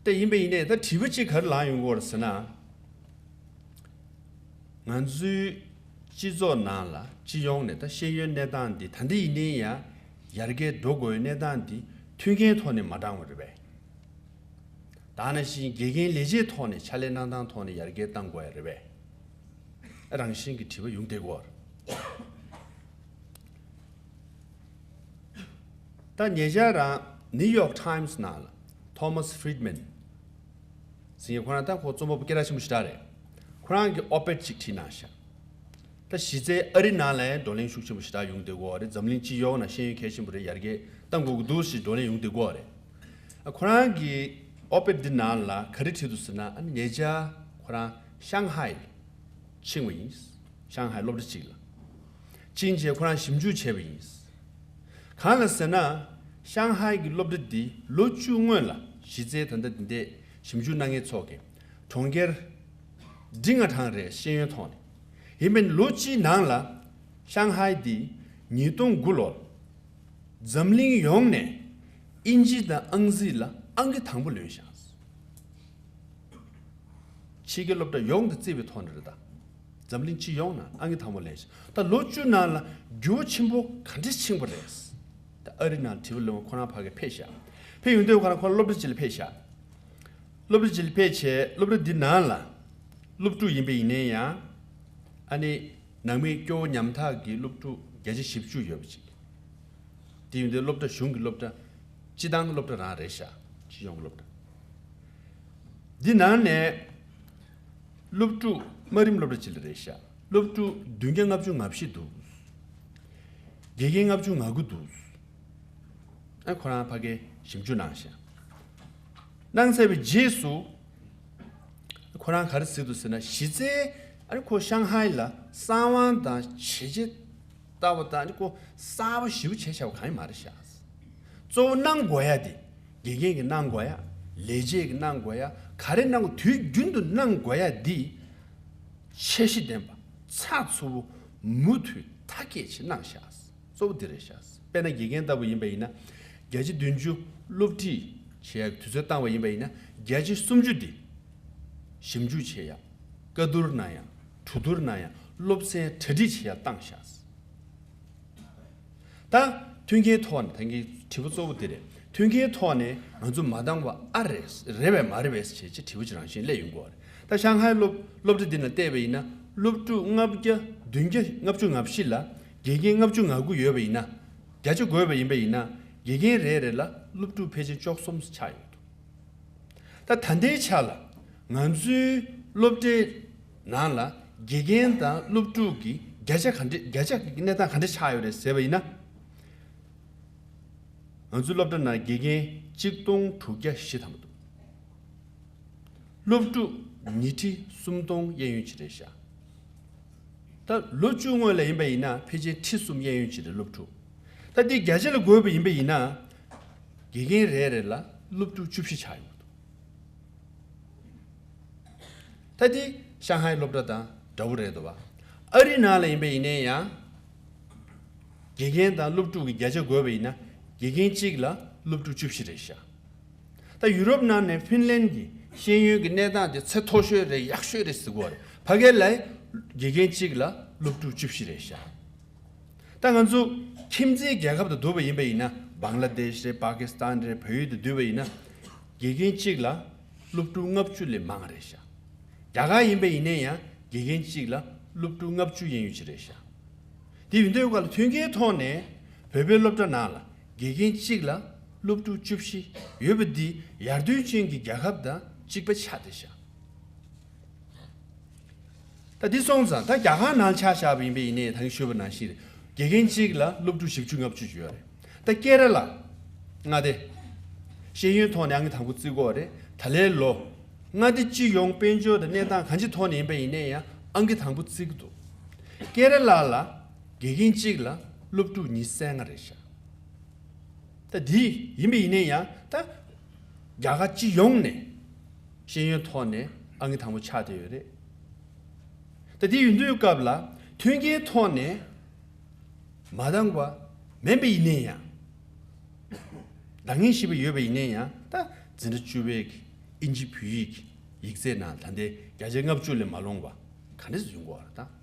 དེ་ཡིན་པ་ཡིན་ནའི་ད་དྲི་བ་གཅིག་ག་རེ་ལངས་ཡོང་གི་ཡོད་རེད་ཟེར་ན། ང་ཚོའི་སྤྱི་ཚོགས་ནང་ལ་སྤྱི་ཡོངས་ནས་ད་ཤེས་ཡོན་གནས་སྟངས་འདི་ད་ལྟ་ཡིན་ནའི་ཡང་ཡར་རྒྱས་འགྲོ་དགོས་པའི་གནས་སྟངས་འདི་མཐུན་རྐྱེན་ཐོག་ནས་མ་འདྲ་བ་རེད་པས། ད་ནང་བཞིན་དགེ་རྒན་ལས་བྱེད་ཐོག་ནས་ཕྱག་ལས་གནང་སྟངས་ཐོག་ནས་ཡར་རྒྱས་གཏང་དགོས་ཡ་རེད་པས། རང་བཞིན་གྱི་དྲི་བ་ཡོང་བསྡད་ཀྱི་ཡོད་རེད། ད་ཉེ་ཆར་རང་ནིའུ་ཡོག་ཊའིམ་སི་ནང་ལ་ཐོ་མཱས་ཕི་རི་ཌི་མན་ཟེར་མཁན། ཁོ་རང་ད་ཁོ་རྩོམ་པ་པོ་སྐད་གྲགས་ཆེན་པོ་ཞེ་དྲག་རེད། ཁོ་རང་གིས་ཨོ་པེ་ཌི་ཅིག་བྲིས་གནང་ཤག་ད་གཞི་རྩའི་ཨ་རི་ནང་ལ་ཡང་བགྲོ་གླེང་ཤུགས་ཆེན་པོ་ཞེ་དྲག་ཡོང་བསྡད་ཀྱི་ཡོད་རེད། འཛམ་གླིང་སྤྱི་ཡོངས་ནང་ཤེས་ཡོན་གལ་ཆེན་པོ་རེད། ཡར་རྒྱས་གཏང་དགོས་ཀྱི་འདུག་ཞེས་བགྲོ་གླེང་ཡོང་བསྡད་ཀྱི་ཡོད་རེད། ཁོ་རང་གིས་ཨོ་པེ་ཌི་འདི་ནང་ལ་ག་རེ་བྲིས་འདུག་ཟེར་ན། ཨ་ནི་ཉེ་ཆར་ཁོ་རང་ཤང་ཧའེ་ཕྱིན་པ་ཡིན། ཤང་ཧའེ་སློབ་གྲྭ་གཅིག་ལ་ཕྱིན་རྗེས་ཁོ་རང་ཞིབ་འཇུག་བྱས་པ་ཡིན། གང་ལ་ཟེར་ན། ཤང་ཧའེ་གི་སློབ་གྲྭ་འདི་ལོ་བཅུ་སྔོན་ལ་གཞི་རྩའི་ད་ལྟ་འདི་འདྲའི་ཞིབ་འཇུག་གནང་མཁན་ཚོ་གིས་གྲོང་ཁྱེར་འབྲིང་ང་གྲངས་རེད། ཤེས་ཡོན་ཐོག་ནས་ཡིན་པས་ལོ་གཅིག་ནང་ལ་ཤང་ཧའེ་འདི་ཉིས་སྟོང་དགུ་ལོར་འཛམ་གླིང་ཡོངས་ནས་དབྱིན་ཇི་དང་ཨང་རྩིས་ལ་ཨང་ཀི་དང་པོ་ལོན་ཤག་ཕྱི་རྒྱལ་སློབ་གྲྭ་ཡོངས་དང་བརྩིས་པའི་ཐོག་ནས་རེད་ད། འཛམ་གླིང་སྤྱི་ཡོངས་ནང་ཨང་ཀི་དང་པོ་ལེན་ཞིང་། ད་ལོ་བཅུ་ནང་ལ་འགྱུར་བ་ཆེན་པོ་ག་འདྲ་ཕྱིན་པ་རེད། ད་ཨ་རི་ནང་དྲི་བ་ལོན་པ་ཁོ་རང་ཕ་གིར་ཕེབས་ཤག་ཕེབས་ཡོང་དུས་ཁོ་རང་ཁོ་རང་སློབ་གྲྭ་ཅིག་ལ་ཕེབས་ཤག་སློབ་གྲྭ་ཅིག་ལ་ཕེབས་བྱས་སློབ་གྲྭ་འདི་ནང་ལ་སློབ་ཕྲུག་ཡིན་པ་ཡིན་ནའི་ཡང་ཨ་ནི་ནང་མི་སྐྱོ་བོ་ཉམ་ཐག་གི་སློབ་ཕྲུག་བརྒྱ་ཆ་བཞི་བཅུ་ཡོད་པ་ཅིག་དེ་ཡིན་དུས་སློབ་གྲྭ་གཞུང་གི་སློབ་གྲྭ་སྤྱི་བཏང་སློབ་གྲྭ་རང་རེད་ཤག་སྤྱི་ཡོངས་ཀྱི་སློབ་གྲྭ། འདི་ནང་ནས་སློབ་ཕྲུག་དམའ་རིམ་སློབ་གྲྭ་ཅིག་ལ་རེད་ཤག་སློབ་ཕྲུག་བདུན་བརྒྱ་ལྔ་བཅུ་ང་བཞི་འདུག་དགེ་རྒན་ལྔ་བཅུ་ང་དགུ་འདུག་ཨ་ཁོ་རང་ཕ་གིར་ཞིབ་འཇུག་གནང་ཤག་གནང་ཚར་བའི་རྗེས་སུ་ཁོ་རང་ག་རེ་ཟེར་འདུག་ཟེར་ན། གཞི་རྩའི་ཨ་ནི་ཁོ་ཤང་ཧའེ་ལ་གསང་བ་དང་བྱས་རྗེས་ལྟ་བ་དང་ཨ་ནི་ཁོ་གསར་པ་ཞེ་པོ་བྱས་བཞག་པ་གང་ཡང་མ་རེད་ཤག་གཙོ་བོ་གནང་དགོས་ཡ་དེ་དགེ་རྒན་གྱིས་གནང་དགོས་ཡ། ལས་བྱེད་ཀྱིས་གནང་དགོས་ཡ། ག་རེ་གནང་དགོས། དུས་རྒྱུན་དུ་གནང་དགོས་ཡ་འདི་འཆར་གཞི་ལྡན་པ་ཚགས་ཚུད་པོ་མུ་མཐུད་མཐའ་སྐྱེལ་བྱས་གནང་ཤག་གཙོ་བོ་འདི་རེད་ཤག་དཔེར་ན་དགེ་རྒན་ལྟ་བུ་ཡིན་པ་ཡིན་ན། བརྒྱ་ཆ་བདུན་ཅུ་སློབ་ཁྲིད་བྱེད་ཡག་དུས་ཚོད་བཏང་བ་ཡིན་པ་ཡིན་ན། བརྒྱ་ཆ་སུམ་ཅུ་འདི་ཞིབ་འཇུག་བྱེད་ཡག་བཀའ་བསྡུར་གནང་ཡག་གྲོས་བསྡུར་གནང་ཡག་སློབ་ཚན་གྲ་སྒྲིག་བྱེད་ཡག་བཏང་ཤག་ད་མཐུན་རྐྱེན་ཐོག་ནས། ད་ངའི་དྲི་བ་གཙོ་བོ་འདི་རེད། མཐུན་རྐྱེན་ཐོག་ནས་ང་ཚོ་མ་འདང་བ་ཨ་རེད། རེད་པས་མ་རེད་པས་བྱས་ཅི་དྲི་བ་ཅིག་རང་བཞིན་སླེབས་ཡོང་གི་ཡོད་རེད། ད་ཤང་ཧའེ་སློབ་སློབ་གྲྭ་འདི་ནང་བལྟས་པ་ཡིན་ན། སློབ་ཕྲུག་ལྔ་བརྒྱ་བདུན་བརྒྱ་ལྔ་བཅུ་ང་བཞི་ལ་དགེ་རྒན་ལྔ་བཅུ་ང་དགུ་ཡོད་པ་ཡིན་ན། བརྒྱ་ཆ་བགོས་པ་ཡིན་པ་ཡིན་ན། དགེ་རྒན་རེ་རེ་ལ་སློབ་ཕྲུག་ཕལ་ཆེར་བཅུ་གསུམ་ཆགས་ཡོད་འདུག་ད་ད་ལྟའི་ཆ་ལ་ང་ཚོའི་སློབ་གྲྭའི་ནང་ལ་དགེ་རྒན་དང་སློབ་ཕྲུག་གི་བརྒྱ་ཆ་ག་འདྲ། བརྒྱ་ཆ་གི་གནས་སྟངས་ག་འདྲ་ཆགས་ཡོད་རེད་ཟེར་བ་ཡིན་ན། ང་ཚོའི་སློབ་གྲྭ་ནང་དགེ་རྒན་གཅིག་སྟོང་དྲུག་བརྒྱ་བཞི་ཐམ་པ་འདུག་སློབ་ཕྲུག་ཉིས་ཁྲི་སུམ་སྟོང་གཡས་གཡོན་ཅིག་རེད་ཤག་ད་ལོ་བཅུ་སྔོན་ལ་ཡིན་པ་ཡིན་ན་ཕལ་ཆེར་ཁྲི་གསུམ་གཡས་གཡོན་ཅིག་རེད་སློབ་ཕྲུག་ད་འདི་བརྒྱ་ཆ་ལ་བགོས་པ་ཡིན་པ་ཡིན་ན། དགེ་རྒན་རེ་རེ་ལ་སློབ་ཕྲུག་བཅུ་བཞི་ཆགས་ཡོང་གི་འདུག་ད་འདི་ཤང་ཧའེ་སློབ་གྲྭ་དང་འདྲ་བོ་རེད་འདུག་བ། ཨ་རི་ནང་ལ་ཡིན་པ་ཡིན་ནའི་ཡང་། དགེ་རྒན་དང་སློབ་ཕྲུག་གི་བརྒྱ་ཆ་བགོས་པ་ཡིན་ན། དགེ་རྒན་གཅིག་ལ་སློབ་ཕྲུག་བཅུ་བཞི་རེད་ཤག་ད་ཡུ་རོབ་ནང་ནས་ཧྥིན་ལན་གྱི་ཤེས་ཡོན་གྱི་གནས་སྟངས་དེ་ཚད་མཐོ་ཤོས་རེད། ཡག་ཤོས་རེད་ཟེར་གོ་རེད། ཕ་གི་ལ་དགེ་རྒན་གཅིག་ལ་སློབ་ཕྲུག་བཅུ་བཞི་རེད་ཤག་ད་ང་ཚོ་ཁྱིམ་མཚེས་རྒྱལ་ཁབ་དང་བསྡུར་བ་ཡིན་པ་ཡིན་ན། བང་ལ་དེཤ་རེད། པ་ཀི་སི་ཐན་རེད། བལ་ཡུལ་དང་བསྡུར་བ་ཡིན་ན། དགེ་རྒན་གཅིག་ལ་སློབ་ཕྲུག་ལྔ་བཅུ་ལས་མང་རེད་ཤག་རྒྱ་གར་ཡིན་པ་ཡིན་ན་ཡང་དགེ་རྒན་གཅིག་ལ་སློབ་ཕྲུག་ལྔ་བཅུ་ཡན་ཡོད་ཀྱི་རེད་ཤག་དེ་ཡིན་དུས་སྐབས་ལ་མཐུན་རྐྱེན་ཐོག་ནས་བོད་པའི་སློབ་གྲྭ་ནང་ལ་དགེ་རྒན་གཅིག་ལ་སློབ་ཕྲུག་བཅུ་བཞི་ཡོད་པ་འདི་ཡར་ཐོན་ཅན་གྱི་རྒྱལ་ཁབ་དང་གཅིག་པ་ཆགས་བསྡད་ཤག་ད་འདི་སོང་ཙང་ད་རྒྱ་གར་ནང་ཆ་བཞག་པ་ཡིན་པ་ཡིན་ནའི་ད་གིན་ཞུས་པ་ནང་བཞིན་རེད། དགེ་རྒན་གཅིག་ལ་སློབ་ཕྲུག་བཞི་བཅུ་ལྔ་བཅུ་ཡོད་རེད། ད་ཀེ་ར་ལ་མངའ་སྡེ། ཤེས་ཡོན་ཐོག་ནས་ཨང་ཀི་དང་པོ་བརྩི་གི་ཡོད་རེད། ད་ལན་ལོ་མངའ་སྡེ་སྤྱི་ཡོངས་དཔལ་འབྱོར་དང་གནས་སྟངས་གང་ཅིའི་ཐོག་ནས་ཡིན་པ་ཡིན་ནའི་ཡང་ཨང་ཀི་དང་པོ་བརྩི་གི་འདུག་ཀེ་ར་ལ་ལ་དགེ་རྒན་གཅིག་ལ་སློབ་ཕྲུག་ཉི་ཤུ་རྩ་ལྔ་རེད་ཤག་ད་འདི་ཡིན་པ་ཡིན་ནའི་ཡང་ད་རྒྱ་གར་སྤྱི་ཡོངས་ནས་ཤེས་ཡོན་ཐོག་ནས་ཨང་ཀི་དང་པོ་ཆགས་བསྡད་ཡོད་རེད། ད་འདི་ཡིན་དུས་སྐབས་ལ་མཐུན་རྐྱེན་ཐོག་ནས་མ་འདང་བ་མིན་པ་ཡིན་ནའི་ཡང་། འདང་ངེས་ཤེས་པ་ཡོད་པ་ཡིན་ནའི་ཡང་ད་འཛིན་གྲྭ་བཅུ་པའི་གི་ཨིན་ཇི་བོད་ཡིག་གི་ཡིག་ཚད་ནང་ད་ལྟའི་བརྒྱ་ཆ་ལྔ་བཅུ་ལས་མ་ལོངས་པ་ག་འདྲ་ཞིག་ཡོང་གི་ཡོད་རེད་ད།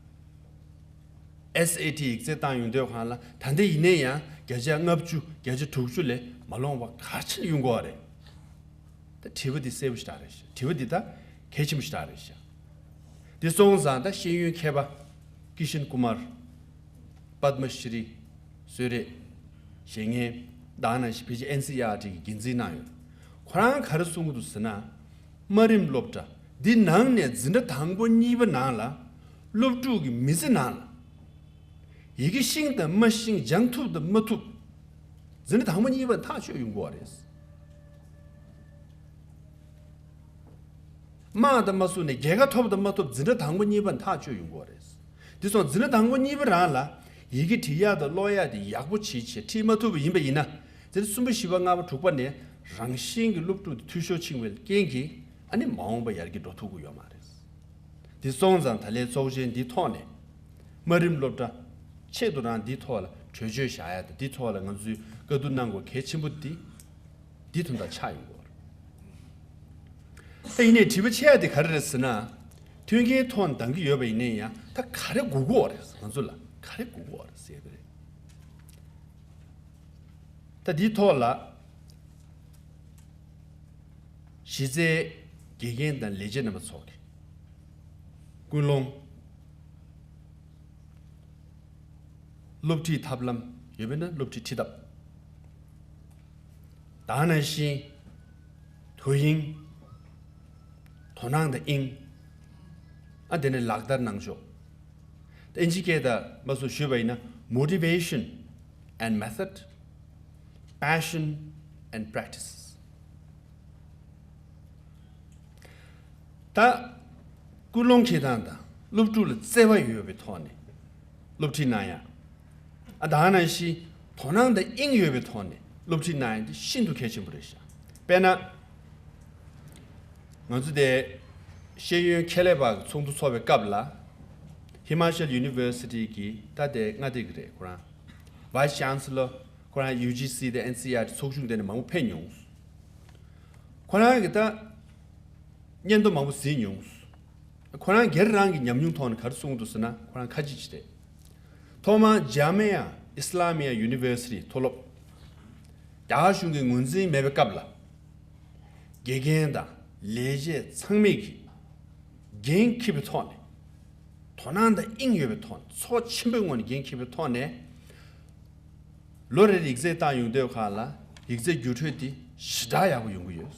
ཨེས་ཨེ་ཊི་ཡིག་ཚད་བཏང་ཡོང་དུས་སྒང་ལ་ད་ལྟ་ཡིན་ན་ཡང་བརྒྱ་ཆ་ལྔ་བཅུ་བརྒྱ་ཆ་དྲུག་ཅུ་ལས་མ་ལོངས་པ་ག་རེ་བྱས་ནས་ཡོང་གི་ཡོད་རེད། ད་དྲི་བ་འདི་གསལ་པོ་ཞེ་དྲག་རེད་ཤག་དྲི་བ་འདི་ད་གལ་ཆེན་པོ་ཞེ་དྲག་རེད་ཤག་འདི་སོང་ཙང་ད་ཤེས་ཡོན་མཁས་པ་ཀི་ཤན་ཀུ་མར། པདྨ་ཤྲི་གསོལ་རས་བཞེས་མཁན་དང་ནང་བཞིན་ཕལ་ཆེར་ཨེན་སི་ཨར་ཊི་གི་འགན་འཛིན་གནང་ཡོད། ཁོ་རང་ག་རེ་གསུང་གི་འདུག་ཟེར་ན། དམའ་རིམ་སློབ་གྲྭ་འདི་ནང་ནས་འཛིན་གྲྭ་དང་པོ་གཉིས་པ་ནང་ལ་སློབ་ཕྲུག་གི་མི་ཚེ་ནང་ལ་ཡི་གེ་ཤེས་དང་མ་ཤེས། སྦྱང་ཐུབ་དང་མ་ཐུབ། འཛིན་གྲྭ་དང་པོ་གཉིས་པ་ཐག་ཆོད་ཡོང་གི་ཡོད་རེད། དམག་དང་མ་སུ་ནས་རྒྱལ་ཁ་ཐོབ་དང་མ་ཐོབ་འཛིན་གྲྭ་དང་པོ་གཉིས་པ་ཐག་ཆོད་ཡོང་གི་ཡོད་རེད། དེ་སོང་འཛིན་གྲྭ་དང་པོ་གཉིས་པ་རང་ལ་ཡི་གེ་འབྲི་ཡག་དང་ཀློག་ཡག་དེ་ཡག་པོ་བྱེད་བྱེད་ཁྲིད་མ་ཐུབ་པ་ཡིན་པ་ཡིན་ན། འཛིན་གྲྭ་གསུམ་པ་བཞི་པ་ལྔ་པ་དྲུག་པ་ནས་རང་བཞིན་གྱི་སློབ་ཕྲུག་དེ་འཐུས་ཤོར་ཕྱིན་པའི་རྐྱེན་གྱིས་ཨ་ནི་མ་འོངས་པ་ཡར་རྒྱས་འགྲོ་ཐུབ་ཀྱི་ཡོད་མ་རེད། དེ་སོང་ཙང་ད་ལན་ཚོགས་ཆེན་འདིའི་ཐོག་ནས་དམའ་རིམ་སློབ་གྲྭ་ཆེད་དུ་རང་འདིའི་ཐོག་ལ་གྲོས་ཆོད་བཞག་ཡག་དང་འདིའི་ཐོག་ལ་ང་ཚོས་བཀའ་བསྡུར་གནང་དགོས་གལ་ཆེན་པོ་འདི་འདི་དོན་དག་ཆགས་ཡོང་གི་ཡོད་རེད། ད་ཡིན་ནའི་དྲི་བ་ཆེ་བ་དེ་ག་རེ་རེད་ཟེར་ན། མཐུན་རྐྱེན་ཐོག་ནས་འདང་གི་ཡོད་པ་ཡིན་ནའི་ཡང་ད་ག་རེ་དགོས་ཀྱི་ཡོད་རེད། ང་ཚོ་ལ་ག་རེ་དགོས་ཀྱི་ཡོད་རེད་ཟེར་བ་རེད། ད་འདིའི་ཐོག་ལ་གཞི་རྩའི་དགེ་རྒན་དང་ལས་བྱེད་རྣམ་པ་ཚོ་གི་ཀུན་སློང་། སློབ་ཁྲིད་ཐབས་ལམ་ཡོད་པས་ན་སློབ་ཁྲིད་ཁྲིད་ཐབས། དེ་ནང་བཞིན་དོ་དབྱིངས། དོ་སྣང་དང་དབྱིངས། ཨ་དེ་ནས་ལག་བསྟར་གནང་ཕྱོགས། ད་ཨིན་ཇི་སྐད་དང་མ་སུ་ཞུས་པ་ཡིན་ན་motivation and method, passion and practice. ད་ཀུན་སློང་འཁྱེར་སྟངས་དང་སློབ་ཕྲུག་ལ་བརྩེ་བ་ཡོད་པའི་ཐོག་ནས་སློབ་ཁྲིད་གནང་ཡག་ཨ་དེ་ནང་བཞིན་དོ་སྣང་དང་དབྱིངས་ཡོད་པའི་ཐོག་ནས་སློབ་ཁྲིད་གནང་ཡག་འདི་ཤིན་ཏུ་གལ་ཆེན་པོ་རེད་ཤག་དཔེར་ན། ང་ཚོ་དེ་ཤེས་ཡོན་ཁྱད་ལས་པ་གི་ཚོགས་འདུ་ཚོགས་པའི་སྐབས་ལ། Himachal University གི་ད་དེ་མངའ་སྡེ་གི་རེད་ཁོ་རང་། Vice Chancellor ཁོ་རང་ཡུ་ཇི་སི་དང་ཨེན་སི་ཨར་ཊི་ཚོགས་ཆུང་དེ་ནས་མང་པོ་ཕེབས་མྱོང་། ཁོ་རང་གིས་ད་སྙན་ཐོ་མང་པོ་གཟིགས་མྱོང་། ཁོ་རང་སྒེར་རང་གི་ཉམས་མྱོང་ཐོག་ནས་ག་རེ་གསུངས་འདུག་ཟེར་ན་ཁོ་རང་ཁ་ཅིག་ཅིག་རེད། ཐོག་མར་Jamia Islamia University མཐོ་སློབ། རྒྱ་གཞུང་གི་ངོས་འཛིན་མེད་པའི་སྐབས་ལ། དགེ་རྒན་དང་ལས་བྱེད་ཚང་མས་ཀྱིས་འགན་འཁྱེར་བའི་ཐོག་ནས། དོ་སྣང་དང་དབྱིངས་ཡོད་པའི་ཐོག་ནས་ཚོགས་ཆེན་པོའི་ངོས་ནས་འགན་འཁྱེར་བའི་ཐོག་ནས། ལོ་རེར་ཡིག་ཚད་བཏང་ཡོང་དུས་སྒང་ལ་ཡིག་ཚད་བརྒྱུད་སྤྲོད་དེ་ཞེ་དྲག་ཡག་པོ་ཡོང་གི་ཡོད།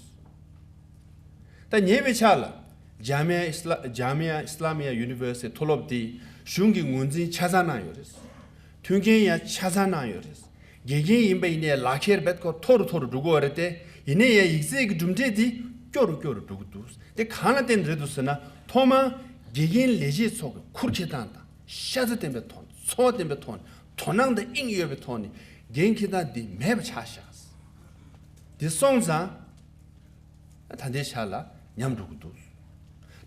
ད་ཉེ་བའི་ཆར་ལ་Jamia Isla- Jamia Islamia University མཐོ་སློབ་དེ་གཞུང་གི་ངོས་འཛིན་ཆ་ཚང་གནང་ཡོད་རེད། མཐུན་རྐྱེན་ཡང་ཆ་ཚང་གནང་ཡོད་རེད། དགེ་རྒན་ཡིན་པ་ཡིན་ནའི་ལག་ཁྱེར་རྦད་ཁོ་མཐོ་རུ་མཐོ་རུ་འགྲོ་གི་ཡོད་རེད་དེ། ཡིན་ནའི་ཡང་ཡིག་ཚད་ཀྱི་གྲུབ་འབྲས་དེ་སྐྱོ་རུ་སྐྱོ་རུ་འགྲོ་གི་འདུག་དེ་གང་ལ་བརྟེན་རེད་འདུག་ཟེར་ན། ཐོག་མར་དགེ་རྒན་ལས་བྱེད་ཚོ་གི་ཁུར་འཁྱེར་སྟངས་དང་ཤ་ཚ་ལྡན་པའི་ཐོག་ནས་ཚོར་བ་ལྡན་པའི་ཐོག་ནས་དོ་སྣང་དང་དབྱིངས་ཡོད་པའི་ཐོག་ནས་འགན་འཁྱེར་སྟངས་དེ་མེད་པ་ཆགས་ཤག་དེ་སོང་ཙང་། ད་ལྟའི་ཆ་ལ་ཉམས་འགྲོ་གི་འདུག་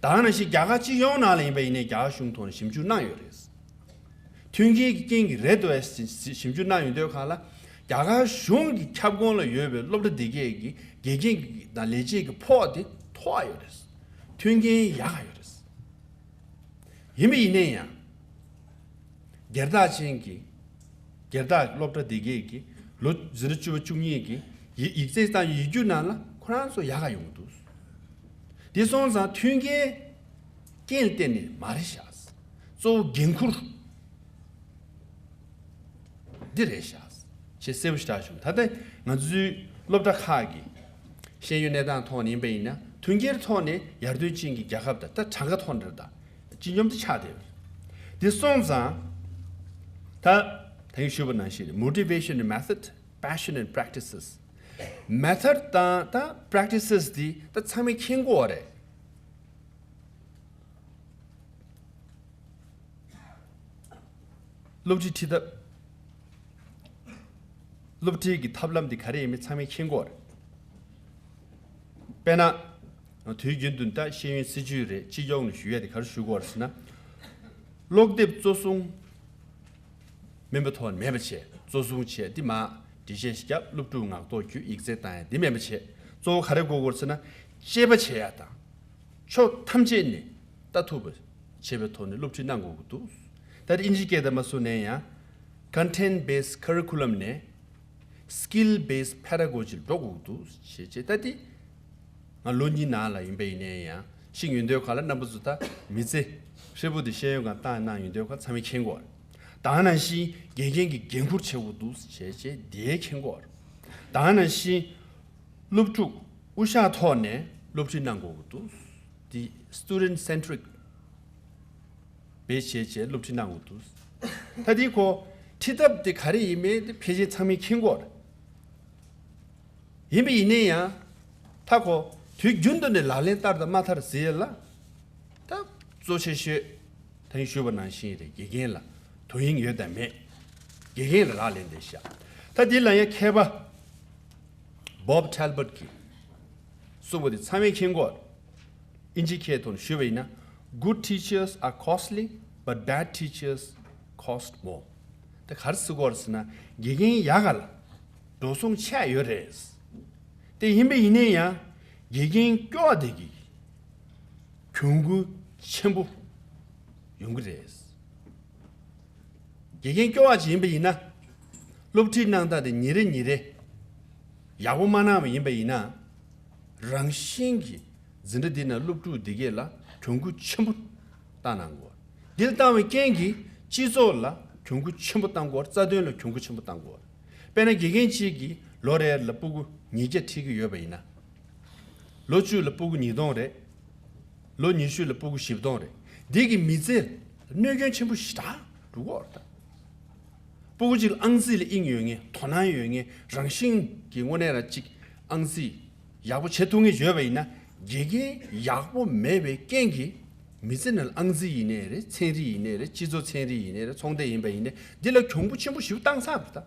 ད་ག་ནང་བཞིན་རྒྱ་གར་སྤྱི་ཡོངས་ནང་ལ་ཡིན་པ་ཡིན་ནའི་རྒྱ་གར་གཞུང་ཐོག་ནས་ཞིབ་འཇུག་གནང་ཡོད་རེད། མཐུན་རྐྱེན་གྱི་རྐྱེན་གྱིས་རེད་འདུག་ཨེ་ཞིབ་འཇུག་གནང་ཡོང་དུས་སྒང་ལ། རྒྱ་གར་གཞུང་གི་ཁྱབ་ཁོངས་ལ་ཡོད་པའི་སློབ་གྲྭ་འདི་གས་ཀྱི་དགེ་རྒན་གྱི་དང་ལས་བྱེད་ཀྱི་ཕོགས་དེ་མཐོ་བ་ཡོད་རེད། མཐུན་རྐྱེན་ཡག་ག་ཡོད་རེད། ཡིན་པ་ཡིན་ན་ཡང་། སྒེར་བདག་ཅན་གྱི་སྒེར་བདག་སློབ་གྲྭ་འདི་གས་ཀྱི་ལོ་འཛིན་གྲྭ་བཅུ་པ་བཅུ་གཉིས་ཀྱི་ཡི་ཡིག་ཚད་དང་ཡིག་རྒྱུགས་ནང་ལ་ཁོ་རང་ཚོ་ཡག་ག་ཡོང་གི་འདུག་དེ་སོང་ཙང་མཐུན་རྐྱེན་རྐྱེན་ལ་བརྟེན་ནས་མ་རེད་ཤག་གཙོ་བོ་འགན་འཁུར་འདི་རེད་ཤག་ཅེས་གསལ་པོ་ཞེ་དྲག་བྱུང་། ད་ལྟ་ང་ཚོའི་སློབ་གྲྭ་ཁག་གི་ཤེས་ཡོན་གནས་སྟངས་ཐོག་ནས་ཡིན་པ་ཡིན་ན། མཐུན་རྐྱེན་ཐོག་ནས་ཡར་ཐོན་ཅན་གྱི་རྒྱལ་ཁབ་དང་ད་གྲངས་ཀ་ཐོག་ནས་རེད། ད་སྤྱི་སྙོམས་དེ་ཆགས་བསྡད་ཡོད་རེད། དེ་སོང་ཙང་ད་ད་གིན་ཞུས་པ་ནང་བཞིན་རེད། Motivation and method, passion and practices. Method དང་ད་practices དེ་ད་ཚང་མས་མཁྱེན་གྱི་ཡོད་རེད། སློབ་ཁྲིད་ཁྲིད་ཐབས། སློབ་ཁྲིད་ཀྱི་ཐབས་ལམ་འདི་ག་རེ་ཡིན་མིན་ཚང་མས་མཁྱེན་གྱི་ཡོད་རེད། དཔེར་ན། དུས་རྒྱུན་དུ་ད་ཤེས་ཡོན་སྲིད་བྱུས་རེད། སྤྱི་ཡོངས་ནས་ཞུ་ཡ་དེ་ག་རེ་ཞུ་གི་ཡོད་རེད་ཟེར་ན། ཀློག་དེབ་གཙོ་བཟུང་མིན་པའི་ཐོག་ནས་མེད་པ་བྱས། གཙོ་བཟུང་བྱས་འདི་མ་འགྲེལ་བཤད་ཞིག་བརྒྱབ། སློབ་ཕྲུག་ངག་ཐོག་བརྒྱུད་ཡིག་ཚད་བཏང་ཡ་འདི་མེད་པ་བྱས། གཙོ་བོ་ག་རེ་དགོས་ཀྱི་ཡོད་རེད་ཟེར་ན། དཔྱད་པ་བྱེད་ཡ་དང་། ཕྱོགས་ཐམས་ཅད་ནས་ལྟ་ཐུབ་པ་བྱེད་པའི་ཐོག་ནས་སློབ་ཁྲིད་གནང་དགོས་ཀྱི་འདུག་ད་དེ་ཨིན་ཇི་སྐད་དུ་མ་སོང་ནས་ཡང་། Content based curriculum ནས་skill based pedagogy ལ་འགྲོ་དགོས་ཀྱི་འདུག་ཞེས་བྱས། ད་དེ་ང་ལོ་གཉིས་ནང་ལ་ཡིན་པ་ཡིན་ནའི་ཡང་ཤེས་ཡོན་ཐོག་ལ་རྣམ་པ་ཚོ་ད་མི་ཚེ་ཧྲིལ་པོ་དེ་ཤེས་ཡོན་སྒང་བཏང་གནང་ཡོན་ཐོག་ཚང་མས་མཁྱེན་གྱི་ཡོད་རེད། ད་ག་ནང་བཞིན་དགེ་རྒན་གྱི་འགན་འཁུར་བྱེད་དགོས་འདུག་ཞེས་བྱས་དེ་མཁྱེན་གྱི་ཡོད་རེད། ད་ག་ནང་བཞིན། སློབ་ཕྲུག་དབུ་ཞྭ་ཐོག་ནས་སློབ་ཁྲིད་གནང་དགོས་ཀྱི་འདུག་དེ་student centric བྱས་བྱས་བྱས་སློབ་ཁྲིད་གནང་དགོས་འདུག་ད་དེའི་ཁོ་ཁྲིད་ཐབས་དེ་ག་རེ་ཡིན་མིན་དེ་ཕལ་ཆེར་ཚང་མས་མཁྱེན་གྱི་ཡོད་རེད། ཡིན་པ་ཡིན་ནའི་ཡང་། ད་ཁོ་དུས་རྒྱུན་དུ་ནས་ལག་ལེན་བསྟར་དང་མ་བསྟར་ཟེར་ཡ་ལ། ད་གཙོ་ཆེ་ཤོས་ད་གིན་ཞུས་པ་ནང་བཞིན་རེད། དགེ་རྒན་ལ་དོ་དབྱིངས་ཡོད་དང་མེད། དགེ་རྒན་ལ་ལག་ལེན་བསྟར་ཤག་ད་འདི་ལ་ཡང་མཁས་པ་Bob Talbot གིས་གསུངས་པ་དེ་ཚང་མས་མཁྱེན་གྱི་ཡོད་རེད། ཨིན་ཇི་སྐད་ཐོག་ནས་ཞུས་པ་ཡིན་ན། Good teachers are costly, but bad teachers cost more. ད་ག་རེ་ཟེར་གྱི་ཡོད་རེད་ཟེར་ན། དགེ་རྒན་ཡག་ག་ལ་འགྲོ་སོང་ཆེ་ཡོད་རེད། དེ་ཡིན་པ་ཡིན་ནའི་ཡང་དགེ་རྒན་སྐྱོ་བ་དེ་གིས་གྱོང་གུན་ཆེན་པོ་ཡོང་གི་རེད། དགེ་རྒན་སྐྱོ་བ་ཅིག་ཡིན་པ་ཡིན་ན། སློབ་ཁྲིད་གནང་སྟངས་དེ་ཉིན་རེ་ཉིན་རེ་ཡག་པོ་མ་གནང་བ་ཡིན་པ་ཡིན་ན། རང་བཞིན་གྱིས་འཛིན་གྲྭ་འདི་ན་སློབ་ཕྲུག་འདི་གས་ལ་གྱོང་གུན་ཆེན་པོ་བཏང་གནང་གི་ཡོད། འདི་ལ་བཏང་བའི་རྐྱེན་གྱིས་སྤྱི་ཚོགས་ལ་གྱོང་གུན་ཆེན་པོ་བཏང་གི་ཡོད། རྩ་དོན་ལ་གྱོང་གུན་ཆེན་པོ་བཏང་གི་ཡོད། དཔེར་ན་དགེ་རྒན་གཅིག་གིས་ལོ་རེ་ལ་སྤུ་གུ་ཉིས་བརྒྱ་ཁྲིད་ཀྱི་ཡོད་པ་ཡིན་ན། ལོ་བཅུ་ལ་སྤུ་གུ་ཉིས་སྟོང་རེད། ལོ་ཉི་ཤུ་ལ་སྤུ་གུ་བཞི་སྟོང་རེད། འདི་གི་མི་ཚེ་གནོད་སྐྱོན་ཆེན་པོ་ཞེ་དྲག་འགྲོ་གི་ཡོད་རེད་ད། སྤུ་གུ་གཅིག་ལ་ཨང་རྩིས་ལ་དབྱིངས་ཡོད་མཁན། དོ་སྣང་ཡོད་མཁན། རང་བཞིན་གྱི་དངོས་གནས་རང་གཅིག་ཨང་རྩིས་ཡག་པོ་བྱེད་ཐུབ་མཁན་ཡོད་པ་ཡིན་ན། དགེ་རྒན་ཡག་པོ་མེད་པའི་རྐྱེན་གྱིས་མི་ཚེ་ནང་ལ་ཨང་རྩིས་ཡིན་ནའི་རེད། ཚན་རིག་ཡིན་ནའི་རེད། སྤྱི་ཚོགས་ཚན་རིག་ཡིན་ནའི་རེད། ཚོང་སྡེ་ཡིན་པ་ཡིན་ནའི་འདི་ལ་གྱོང་པོ་ཆེན་པོ་ཞེ་པོ་བཏང་ཚར་རེད་ད།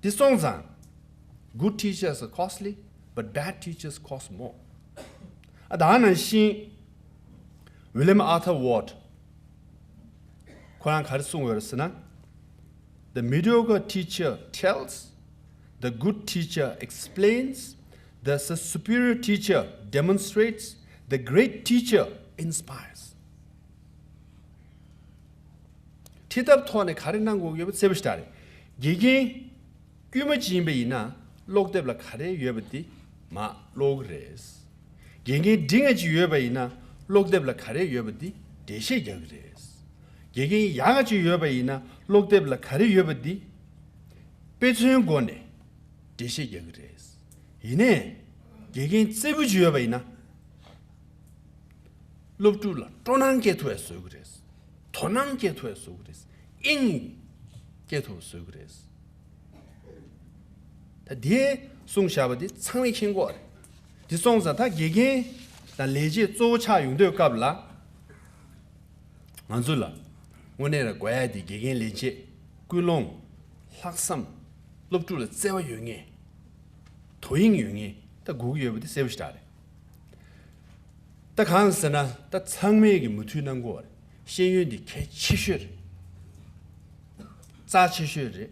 འདི་སོང་ཙང་། Good teachers are costly, but bad teachers cost more. ཨ་ད་ནང་བཞིན་William Arthur Ward ཁོ་རང་ག་རེ་གསུངས་ཡོད་རེད་ཟེར་ན། The mediocre teacher tells, the good teacher explains, the superior teacher demonstrates, the great teacher inspires. ཁྲིད་ཐབས་ཐོག་ནས་ག་རེ་གནང་དགོས་ཡོད་པ་གསལ་པོ་ཞེ་དྲག་རེད། དགེ་རྒན་དཀྱུས་མ་ཅིག་ཡིན་པ་ཡིན་ན་ཀློག་དེབ་ལ་ག་རེ་ཡོད་པ་འདི་མར་ཀློག་གི་རེད། དགེ་རྒན་འབྲིང་ང་ཅིག་ཡོད་པ་ཡིན་ན་ཀློག་དེབ་ལ་ག་རེ་ཡོད་པ་འདི་འགྲེལ་བཤད་རྒྱག་གི་རེད། དགེ་རྒན་ཡག་ག་ཅིག་ཡོད་པ་ཡིན་ན་ཀློག་དེབ་ལ་ག་རེ་ཡོད་པ་འདི་དཔེ་མཚོན་སྒོ་ནས་འགྲེལ་བཤད་རྒྱག་གི་རེད། ཡིན་ནའི་དགེ་རྒན་རྩེ་ཕུད་ཅིག་ཡོད་པ་ཡིན་ན། སློབ་ཕྲུག་ལ་སྤྲོ་སྣང་སྐྱེ་ཐུབ་པ་བཟོ་གི་རེད། དོ་སྣང་སྐྱེ་ཐུབ་པ་བཟོ་གི་རེད། དབྱིངས་སྐྱེ་ཐུབ་པ་བཟོ་གི་རེད། ད་དེ་གསུངས་བཞག་པ་དེ་ཚང་མས་མཁྱེན་གྱི་ཡོད་རེད། དེ་སོང་ཙང་ད་དགེ་རྒན་དང་ལས་བྱེད་གཙོ་བོ་ཆགས་ཡོང་དུས་སྐབས་ལ། ང་ཚོ་ལ་དངོས་གནས་ལ་དགོས་ཡ་དེ་དགེ་རྒན་ལས་བྱེད། ཀུན་སློང་། ལྷག་བསམ། སློབ་ཕྲུག་ལ་བརྩེ་བ་ཡོད་མཁན། དོ་དབྱིངས་ཡོད་མཁན་ད་དགོས་ཀྱི་ཡོད་པ་དེ་གསལ་པོ་ཞེ་དྲག་རེད། ད་གང་ཟེར་ན་ད་ཚང་མས་ཀྱི་མོས་མཐུན་གནང་གི་ཡོད་རེད། ཤེས་ཡོན་འདི་གལ་ཆེ་ཤོས་རེད། རྩ་ཆེ་ཤོས་རེད།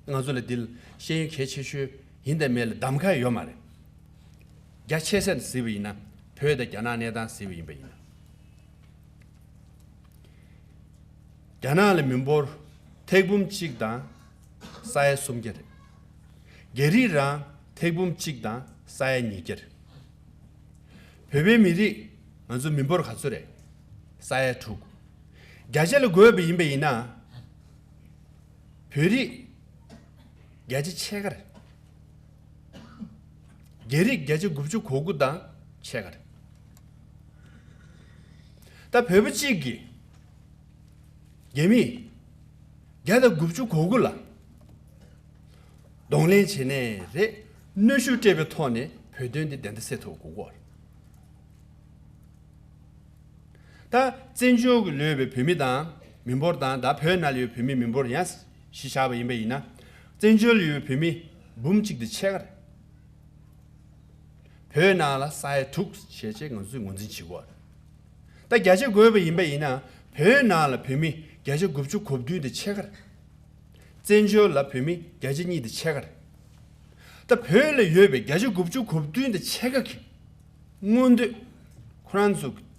ང་ཚོ་ལ་འདི་ལ་ཤེས་ཡོན་གལ་ཆེ་ཤོས་ཡིན་དང་མེད་ལ་གདམ་ག་ཡོད་མ་རེད། རྒྱ་ཆེ་ས་ནས་གཟིགས་པ་ཡིན་ན། བོད་དང་རྒྱ་ནག་གནས་སྟངས་གཟིགས་པ་ཡིན་པ་ཡིན་ན། རྒྱ་ནག་ལ་མི་འབོར་ཐེར་འབུམ་གཅིག་དང་ས་ཡ་སུམ་བརྒྱ་རེད། རྒྱ་རིགས་རང་ཐེར་འབུམ་གཅིག་དང་ས་ཡ་ཉིས་བརྒྱ་རེད། བོད་པའི་མི་རིགས་ང་ཚོ་མི་འབོར་ག་ཚོད་རེད། ས་ཡ་དྲུག་བརྒྱ་ཆ་ལ་བགོས་པ་ཡིན་པ་ཡིན་ན། བོད་རིགས་བརྒྱ་ཆ་ཕྱེད་ཀ་རེད། རྒྱ་རིགས་བརྒྱ་ཆ་དགུ་བཅུ་གོ་དགུ་དང་ཕྱེད་ཀ་རེད། ད་བོད་པ་གཅིག་གིས་རྒྱ་མི་བརྒྱ་དང་དགུ་བཅུ་གོ་དགུ་ལ་གདོང་ལེན་བྱས་ནའི་རེད། གནོན་ཤུགས་སྤྲད་པའི་ཐོག་ནས་བོད་དོན་འདི་བདེན་མཐའ་གསལ་ཐུབ་དགོས་ཀྱི་ཡོད་རེད། ད་བཙན་བྱོལ་གྱི་ལོས་པའི་བོད་མི་དང་མི་འབོར་དང་། ད་བོད་ནང་ལ་ཡོད་བོད་མི་མི་འབོར་ཡང་གཞི་བཞག་པ་ཡིན་པ་ཡིན་ན། བཙན་བྱོལ་ལ་ཡོད་བོད་མི་འབུམ་གཅིག་དང་ཕྱེད་ཀ་རེད། བོད་ནང་ལ་ས་ཡ་དྲུག་བྱས་བྱས་ང་ཚོས་ངོས་འཛིན་བྱེད་དགོས་རེད། ད་བརྒྱ་ཆ་བགོས་པ་ཡིན་པ་ཡིན་ན། བོད་ནང་ལ་བོད་མི་བརྒྱ་ཆ་དགུ་བཅུ་གོ་བདུན་དང་ཕྱེད་ཀ་རེད། བཙན་བྱོལ་ལ་བོད་མི་བརྒྱ་ཆ་གཉིས་དང་ཕྱེད་ཀ་རེད། ད་བོད་ལ་ཡོད་པའི་བརྒྱ་ཆ་དགུ་བཅུ་གོ་བདུན་དང་ཕྱེད་ཀ་གི་མངོན་འདོད། ཁོ་རང་ཚོ་གི་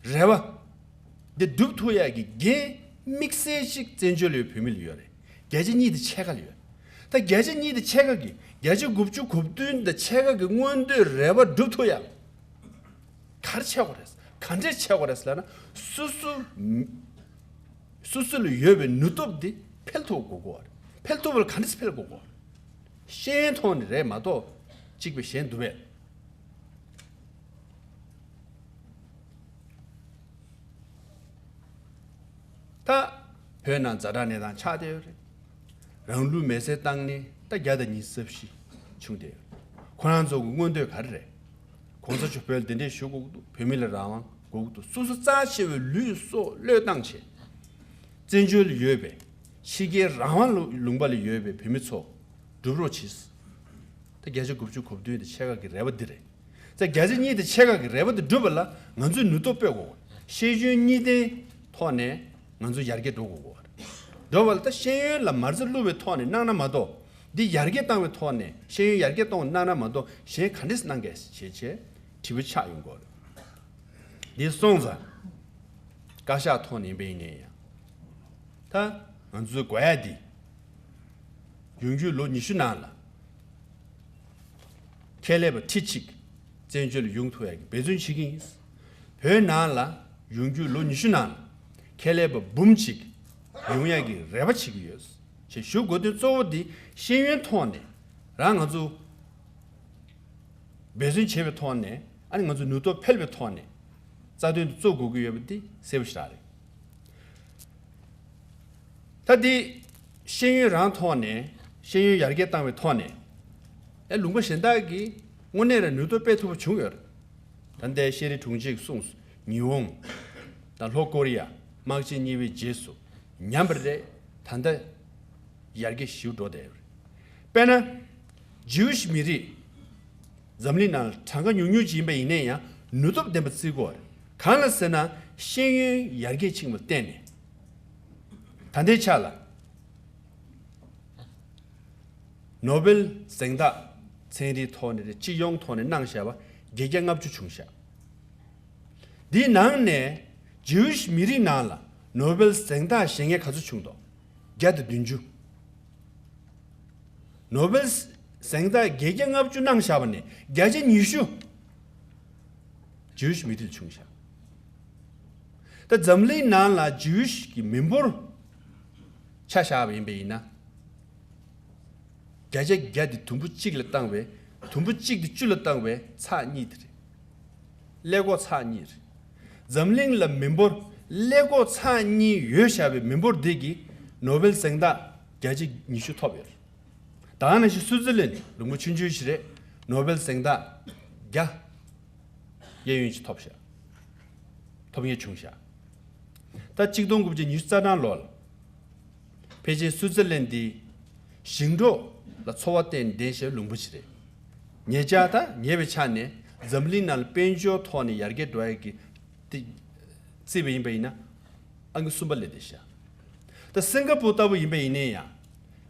རེ་བ་འདི་སྒྲུབ་ཐུབ་ཡག་གི་འགན་དམིགས་བསལ་ཞིག་བཙན་བྱོལ་ཡོད་བོད་མི་ལ་ཡོད་རེད། བརྒྱ་ཆ་གཉིས་དང་ཕྱེད་ཀ་ལ་ཡོད། ད་བརྒྱ་ཆ་གཉིས་དང་ཕྱེད་ཀ་གི་བརྒྱ་ཆ་དགུ་བཅུ་གོ་བདུན་དང་ཕྱེད་ཀ་གི་མངོན་འདོད་རེ་བ་སྒྲུབ་ཐུབ་ཡག་ག་རེ་བྱེད་དགོས་རེད། ག་འདྲས་བྱེད་དགོས་རེད་ལབ་ན། སོ་སོ་སོ་སོ་ལ་ཡོད་པའི་ནུས་སྟོབས་འདི་འཕེལ་ཐུབ་དགོས་ཀྱི་ཡོད་རེད། འཕེལ་ཐུབ་པ་ལ་ག་འདྲས་འཕེལ་དགོས་ཀྱི་ཡོད་རེད། ཤེས་ཡོན་ཐོག་ནས་རེད་མ་གཏོགས་གཅིག་པའི་གཞན་སྡུག་པས། ད་བོད་ནང་ཛ་དྲག་གནས་སྟངས་ཆགས་བསྡད་ཡོད་རེད། རང་ལུས་མེར་སྲེག་བཏང་ནས་ད་བརྒྱ་དང་ཉི་ཤུ་རྩ་བཞི་བྱུང་བསྡད་ཡོད་རེད། ཁོ་རང་ཚོ་གི་མངོན་འདོད་ག་རེ་རེད། གོང་ས་མཆོག་བོད་ལ་གདན་འདྲེན་ཞུ་དགོས་ཀྱི་འདུག་བོད་མི་ལ་རང་དབང་དགོས་ཀྱི་འདུག་སོ་སོ་རྩ་ཆེ་བའི་ལུས་སྲོག་བློས་བཏང་བྱས། བཙན་བྱོལ་ལ་ཡོད་པའི་ཕྱི་རྒྱལ་རང་དབང་ལུང་པ་ལ་ཡོད་པའི་བོད་མི་ཚོ་སྒྲུབ་རོགས་གྱིས། ད་བརྒྱ་ཆ་དགུ་བཅུ་གོ་བདུན་དང་ཕྱེད་ཀ་གི་རེ་བ་འདི་རེད། ཙང་བརྒྱ་ཆ་གཉིས་དང་ཕྱེད་ཀ་གི་རེ་བ་དེ་སྒྲུབ་པ་ལ་ང་ཚོས་ནུས་སྟོབས་སྤེལ་དགོས། ཤེས་ཡོན་གཉིས་ལྡན་ཐོག་ནས་ང་ཚོ་ཡར་རྒྱས་འགྲོ་དགོས་ཀྱི་རེད། འགྲོ་བ་ལ་ད་ཤེས་ཡོན་ལ་མ་རྩ་བླུགས་པའི་ཐོག་ནས་གནང་ན་མ་གཏོགས། འདི་ཡར་རྒྱས་བཏང་བའི་ཐོག་ནས་ཤེས་ཡོན་ཡར་རྒྱས་གཏོང་གནང་ན་མ་གཏོགས་གཞན་ག་འདྲས་གནང་གས་ཞེས་བྱས་དྲི་བ་ཆགས་ཡོང་གི་རེད། འདི་སོང་ཙང་བཀའ་ཤག་ཐོག་ནས་ཡིན་པ་ཡིན་ནའི་ཡང་། ད་ང་ཚོའི་དགོས་ཡ་འདི། ཡོང་རྒྱུའི་ལོ་ཉི་ཤུ་ནང་ལ་ཁྱད་ལས་པ་ཁྲི་གཅིག་བཙན་བྱོལ་ལ་ཡོང་ཐུབ་ཡ་གི་འབད་བརྩོན་བྱེད་ཀྱི་ཡིན། བོད་ནང་ལ་ཡོང་རྒྱུའི་ལོ་ཉི་ཤུ་ནང་ལ་ཁྱད་ལས་པ་འབུམ་གཅིག་ཡོང་ཡ་གི་རེ་བ་བྱེད་ཀྱི་ཡོད་ཅེས་ཞུ་དགོས་དོན་གཙོ་བོ་འདི་ཤེས་ཡོན་ཐོག་ནས་རང་ང་ཚོ་འབད་བརྩོན་བྱེད་པའི་ཐོག་ནས། ཨ་ནི་ང་ཚོ་ནུས་སྟོབས་འཕེལ་བའི་ཐོག་ནས་རྩ་དོན་དུ་བཙུགས་དགོས་ཀྱི་ཡོད་པ་འདི་གསལ་པོ་ཞེ་དྲག་རེད། ད་འདི་ཤེས་ཡོན་རང་ཐོག་ནས་ཤེས་ཡོན་ཡར་རྒྱས་བཏང་བའི་ཐོག་ནས་ཨེ་ལུང་པ་གཞན་དག་གིས་དངོས་གནས་རང་ནུས་སྟོབས་སྤེལ་ཐུབ་པ་བྱུང་ཡོད་རེད། ད་ལྟའི་ཤེས་རིག་དྲུང་ཆེ་གིས་གསུངས་སོང་། ཉི་ཧོང་དང་ལྷོ་ཀོ་རི་ཡ་དམག་ཆེན་གཉིས་པའི་རྗེས་སུ་ཉམས་པ་རེད། ད་ལྟ་ཡར་རྒྱས་ཞེ་པོ་འགྲོ་བསྡད་ཡོད་རེད། དཔེར་ན། ཇིའུ་ཤི་མི་རིགས་འཛམ་གླིང་ནང་ལ་གྲངས་ཀ་ཉུང་ཉུང་ཅིག་ཡིན་པ་ཡིན་ན་ཡང་ནུས་སྟོབས་ལྡན་པ་བརྩི་དགོས་རེད། གང་ལ་ཟེར་ན་ཤེས་ཡོན་ཡར་རྒྱས་ཕྱིན་པ་བརྟེན་ནས། ད་ལྟའི་ཆ་ལ་ནོ་བེལ་གཟེངས་རྟགས་ཚན་རིག་ཐོག་ནས་རེད། སྤྱི་ཡོངས་ཐོག་ནས་གནང་བཞག་པ་བརྒྱད་བརྒྱ་ལྔ་བཅུ་བྱུང་བཞག་འདིའི་ནང་ནས་ཇིའུ་ཤི་མི་རིགས་ནང་ལ་ནོ་བེལ་གཟེངས་རྟགས་བཞེས་མཁན་ག་ཚོད་བྱུང་འདུག་བརྒྱ་དང་བདུན་ཅུ། ནོ་བེལ་གཟེངས་རྟགས་བརྒྱད་བརྒྱ་ལྔ་བཅུ་གནང་བཞག་པ་ནས་བརྒྱ་ཆ་ཉི་ཤུ་ཇིའུ་ཤི་མི་རིགས་ལ་བྱུང་བཞག་ད་འཛམ་གླིང་ནང་ལ་ཇིའུ་ཤི་གི་མི་འབོར་ཆ་བཞག་པ་ཡིན་པ་ཡིན་ན། བརྒྱ་ཆ་བརྒྱ་དེ་དུམ་བུ་གཅིག་ལ་བཏང་བས། དུམ་བུ་གཅིག་དེ་བཅུ་ལ་བཏང་བས་ཚེག་གཉིས་དེ་རེད། ཀླད་ཀོར་ཚེག་གཉིས་རེད། འཛམ་གླིང་ལ་མི་འབོར་ཀླད་ཀོར་ཚེག་གཉིས་ཡོད་བཞག་པའི་མི་འབོར་འདི་གིས་ནོ་བེལ་གཟེངས་རྟགས་བརྒྱ་ཆ་ཉི་ཤུ་ཐོབ་ཡོད་རེད། ད་ག་ནང་བཞིན་སུའུ་ཙི་ལན་ལུང་པ་ཆུང་ཆུང་ཞིག་རེད། ནོ་བེལ་གཟེངས་རྟགས་བརྒྱ་གཡས་གཡོན་ཅིག་ཐོབ་ཤག་ཐོབ་མཁན་བྱུང་ཤག་ད་གཅིག་སྟོང་དགུ་བརྒྱ་ཉི་ཤུ་རྩ་གྲངས་ལོ་ལ། ཕལ་ཆེར་སུའུ་ཙི་ལན་འདི་ཞིང་འབྲོག་ལ་འཚོ་བ་བརྟེན་ལྡན་ཞེས་ལུང་པ་ཞིག་རེད། ཉེ་ཆར་ད་ཉེ་བའི་ཆ་ནས་འཛམ་གླིང་ནང་ལ་དཔལ་འབྱོར་ཐོག་ནས་ཡར་རྒྱས་འགྲོ་ཡ་གི་དེ་བརྩིས་པ་ཡིན་པ་ཡིན་ན་ཨང་ཀི་གསུམ་པ་སླེབས་བསྡད་ཤག་ད་སིང་ག་པུར་ལྟ་བུ་ཡིན་པ་ཡིན་ན་ཡང་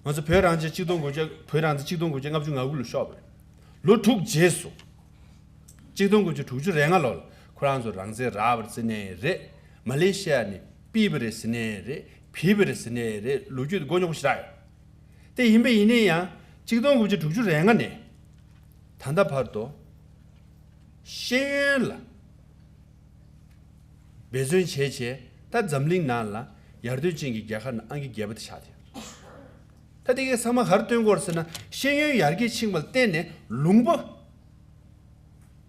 ང་ཚོ་བོད་རང་བཙན་གཅིག་སྟོང་དགུ་བརྒྱ་བོད་རང་བཙན་གཅིག་སྟོང་དགུ་བརྒྱ་ལྔ་བཅུ་ང་དགུ་ལ་ཤོར་བ་རེད། ལོ་དྲུག་རྗེས་སུ། གཅིག་སྟོང་དགུ་བརྒྱ་དྲུག་ཅུ་རེ་ལྔ་ལོ་ལ་ཁོ་རང་ཚོ་རང་བཙན་རག་པ་རེད་ཟེར་ནའི་རེད། མ་ལེ་ཤི་ཡ་ནས་ཕུད་པ་རེད་ཟེར་ནའི་རེད། ཕུད་པ་རེད་ཟེར་ནའི་རེད། ལོ་རྒྱུས་དེ་མགོ་རྙོག་པོ་ཞེ་དྲག་ཡོད། དེ་ཡིན་པ་ཡིན་ནའི་ཡང་གཅིག་སྟོང་དགུ་བརྒྱ་དྲུག་ཅུ་རེ་ལྔ་ནས་ད་ལྟ་བར་དུ་ཤེས་ཡོན་ལ་འབད་བརྩོན་བྱས་བྱས། ད་འཛམ་གླིང་ནང་ལ་ཡར་ཐོན་ཅན་གྱི་རྒྱལ་ཁབ་ནང་ཨང་ཀི་བརྒྱད་པ་དེ་ཆགས་ཐལ། ད་དེ་གའི་ཚང་མ་ག་རེ་སྟོན་གྱི་ཡོད་རེད་ཟེར་ན། ཤེས་ཡོན་ཡར་རྒྱས་ཕྱིན་པ་ལ་བརྟེན་ནས་ལུང་པ་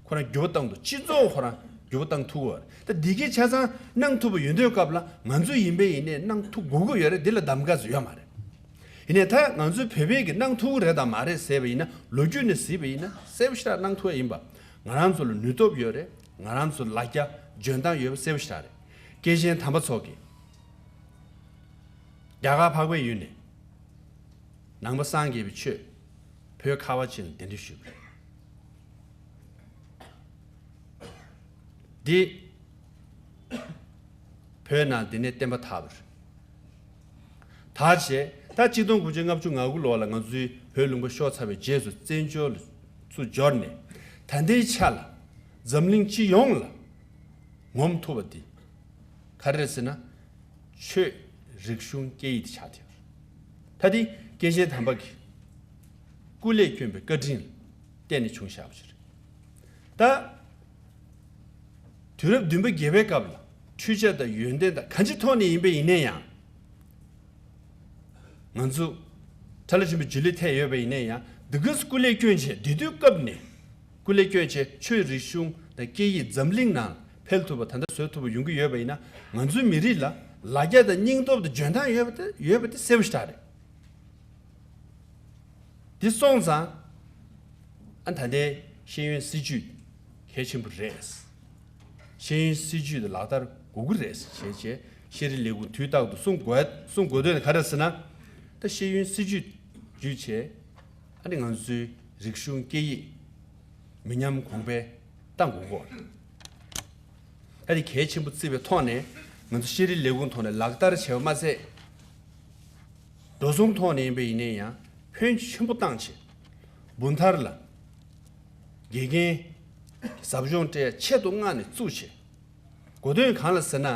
ཁོ་རང་འགྱུར་བ་བཏང་འདུག་སྤྱི་ཚོགས་ཁོ་རང་འགྱུར་བ་བཏང་ཐུབ་ཀྱི་ཡོད་རེད། ད་འདི་གའི་ཆ་ཚང་གནང་ཐུབ་པ་ཡོད་དུས་སྐབས་ལ་ང་ཚོ་ཡིན་པས་ཡིན་ནའི་གནང་ཐུབ་དགོས་ཀྱི་ཡོད་རེད། འདི་ལ་གདམ་ག་ཟེར་ཡོད་མ་རེད། ཡིན་ནའི་ད་ང་ཚོའི་བོད་པས་ཀྱི་གནང་ཐུབ་ཀྱི་རེད་དང་མ་རེད་ཟེར་བ་ཡིན་ན། ལོ་རྒྱུས་ནས་གཟིགས་པ་ཡིན་ན་གསལ་པོ་ཞེ་དྲག་གནང་ཐུབ་ཡ་ཡིན་པ། ང་རང་ཚོ་ལ་ནུས་སྟོབས་ཡོད་རེད། ང་རང་ཚོ་ལ་ལ་རྒྱ་འཇོན་ཐང་ཡོད་པ་གསལ་པོ་ཞེ་དྲག་རེད། སྐྱེས་ཆེན་དམ་པ་ཚོ་གིས་རྒྱ་གར་འཕགས་པའི་ཡུལ་ནས་ནང་པ་སངས་རྒྱས་པའི་ཆོས་བོད་ཁ་བ་ཅན་ལ་གདན་འདྲེན་ཞུས་པ་རེད། འདི་བོད་ནང་འདི་ནས་བསྟན་པ་དར་བ་རེད། དར་བྱས་ད་གཅིག་སྟོང་དགུ་བརྒྱ་ལྔ་བཅུ་ང་དགུ་ལོ་ལ་ང་ཚོའི་བོད་ལུང་པ་ཤོར་ཚར་བའི་རྗེས་སུ་བཙན་བྱོལ་ལ་ཚུར་འབྱོར་ནས། ད་ལྟའི་ཆ་ལ་འཛམ་གླིང་སྤྱི་ཡོངས་ལ་ངོམ་ཐུབ་པ་འདི་ག་རེ་རེད་ཟེར་ན། ཆོས་རིག་གཞུང་སྐད་ཡིག་དེ་ཆགས་ཐལ། ད་འདི་སྐྱེས་ཆེན་དམ་པ་གི་སྐུ་ལས་བསྐྱོན་པའི་བཀའ་དྲིན་ལ་བརྟེན་ནས་བྱུང་བཞག་པ་ཞིག་རེད། ད་དུས་རབས་བདུན་པ་བརྒྱད་པའི་སྐབས་ལ་འཕྲུལ་ཆས་དང་ཡོན་ཏན་དང་གང་ཅིའི་ཐོག་ནས་ཡིན་པ་ཡིན་ནའི་ཡང་། ང་ཚོ་ཁྲ་ལ་ཆེན་པོ་ཇུ་ལེ་ཐེ་ཡོད་པ་ཡིན་ནའི་ཡང་། འདི་ག་སྐུ་ལས་བསྐྱོན་བྱས་དེ་དུས་སྐབས་ནས་སྐུ་ལས་བསྐྱོན་བྱས་ཆོས་རིག་གཞུང་དང་སྐད་ཡིག་འཛམ་གླིང་ནང་འཕེལ་ཐུབ་པ་ད་ལྟ་བཟོ་ཐུབ་པ་ཡོང་གི་ཡོད་པ་ཡིན་ན། ང་ཚོའི་མི་རིགས་ལ་ལ་རྒྱ་དང་སྙིང་སྟོབས་དང་འཇོན་ཐང་ཡོད་པ་དེ་ཡོད་པ་དེ་གསལ་པོ་ཞེ་དྲག་རེད། འདི་སོང་ཙང་། ཨ་ད་ལྟའི་ཤེས་ཡོན་སྲིད་བྱུས་གལ་ཆེན་པོ་རེད། ཤེས་ཡོན་སྲིད་བྱུས་དེ་ལག་བསྟར་དགོས་ཀྱི་རེད་ཟེར་བྱས་བྱས་ཤེས་རིག་ལས་ཁུངས་དུས་རྟག་ཏུ་གསུང་དགོས་གསུང་དགོས་དོན་ག་རེ་ཟེར་ན། ད་ཤེས་ཡོན་སྲིད་བྱུས་བརྒྱུད་བྱས་ཨ་ནི་ང་ཚོའི་རིག་གཞུང་སྐད་ཡིག་མི་ཉམས་གོང་འཕེལ་གཏང་དགོས་ཀྱི་ཡོད་རེད། ཨ་ནི་གལ་ཆེན་པོ་བརྩིས་པའི་ཐོག་ནས་ང་ཚོ་ཤེས་རིག་ལས་ཁུངས་ཐོག་ནས་ལག་བསྟར་བྱས་པ་མ་ཟད། འགྲོ་སོང་ཐོག་ནས་ཡིན་པ་ཡིན་ནའི་ཡང་ཕོན་ཆེན་པོ་བཏང་བྱས། འབུམ་ཐར་ལ་དགེ་རྒན་ཟབ་སྦྱོང་སྤྲད་ཆེད་དུ་མངགས་ནས་བཙུགས་བྱས། གོ་དོན་གང་ལ་ཟེར་ན།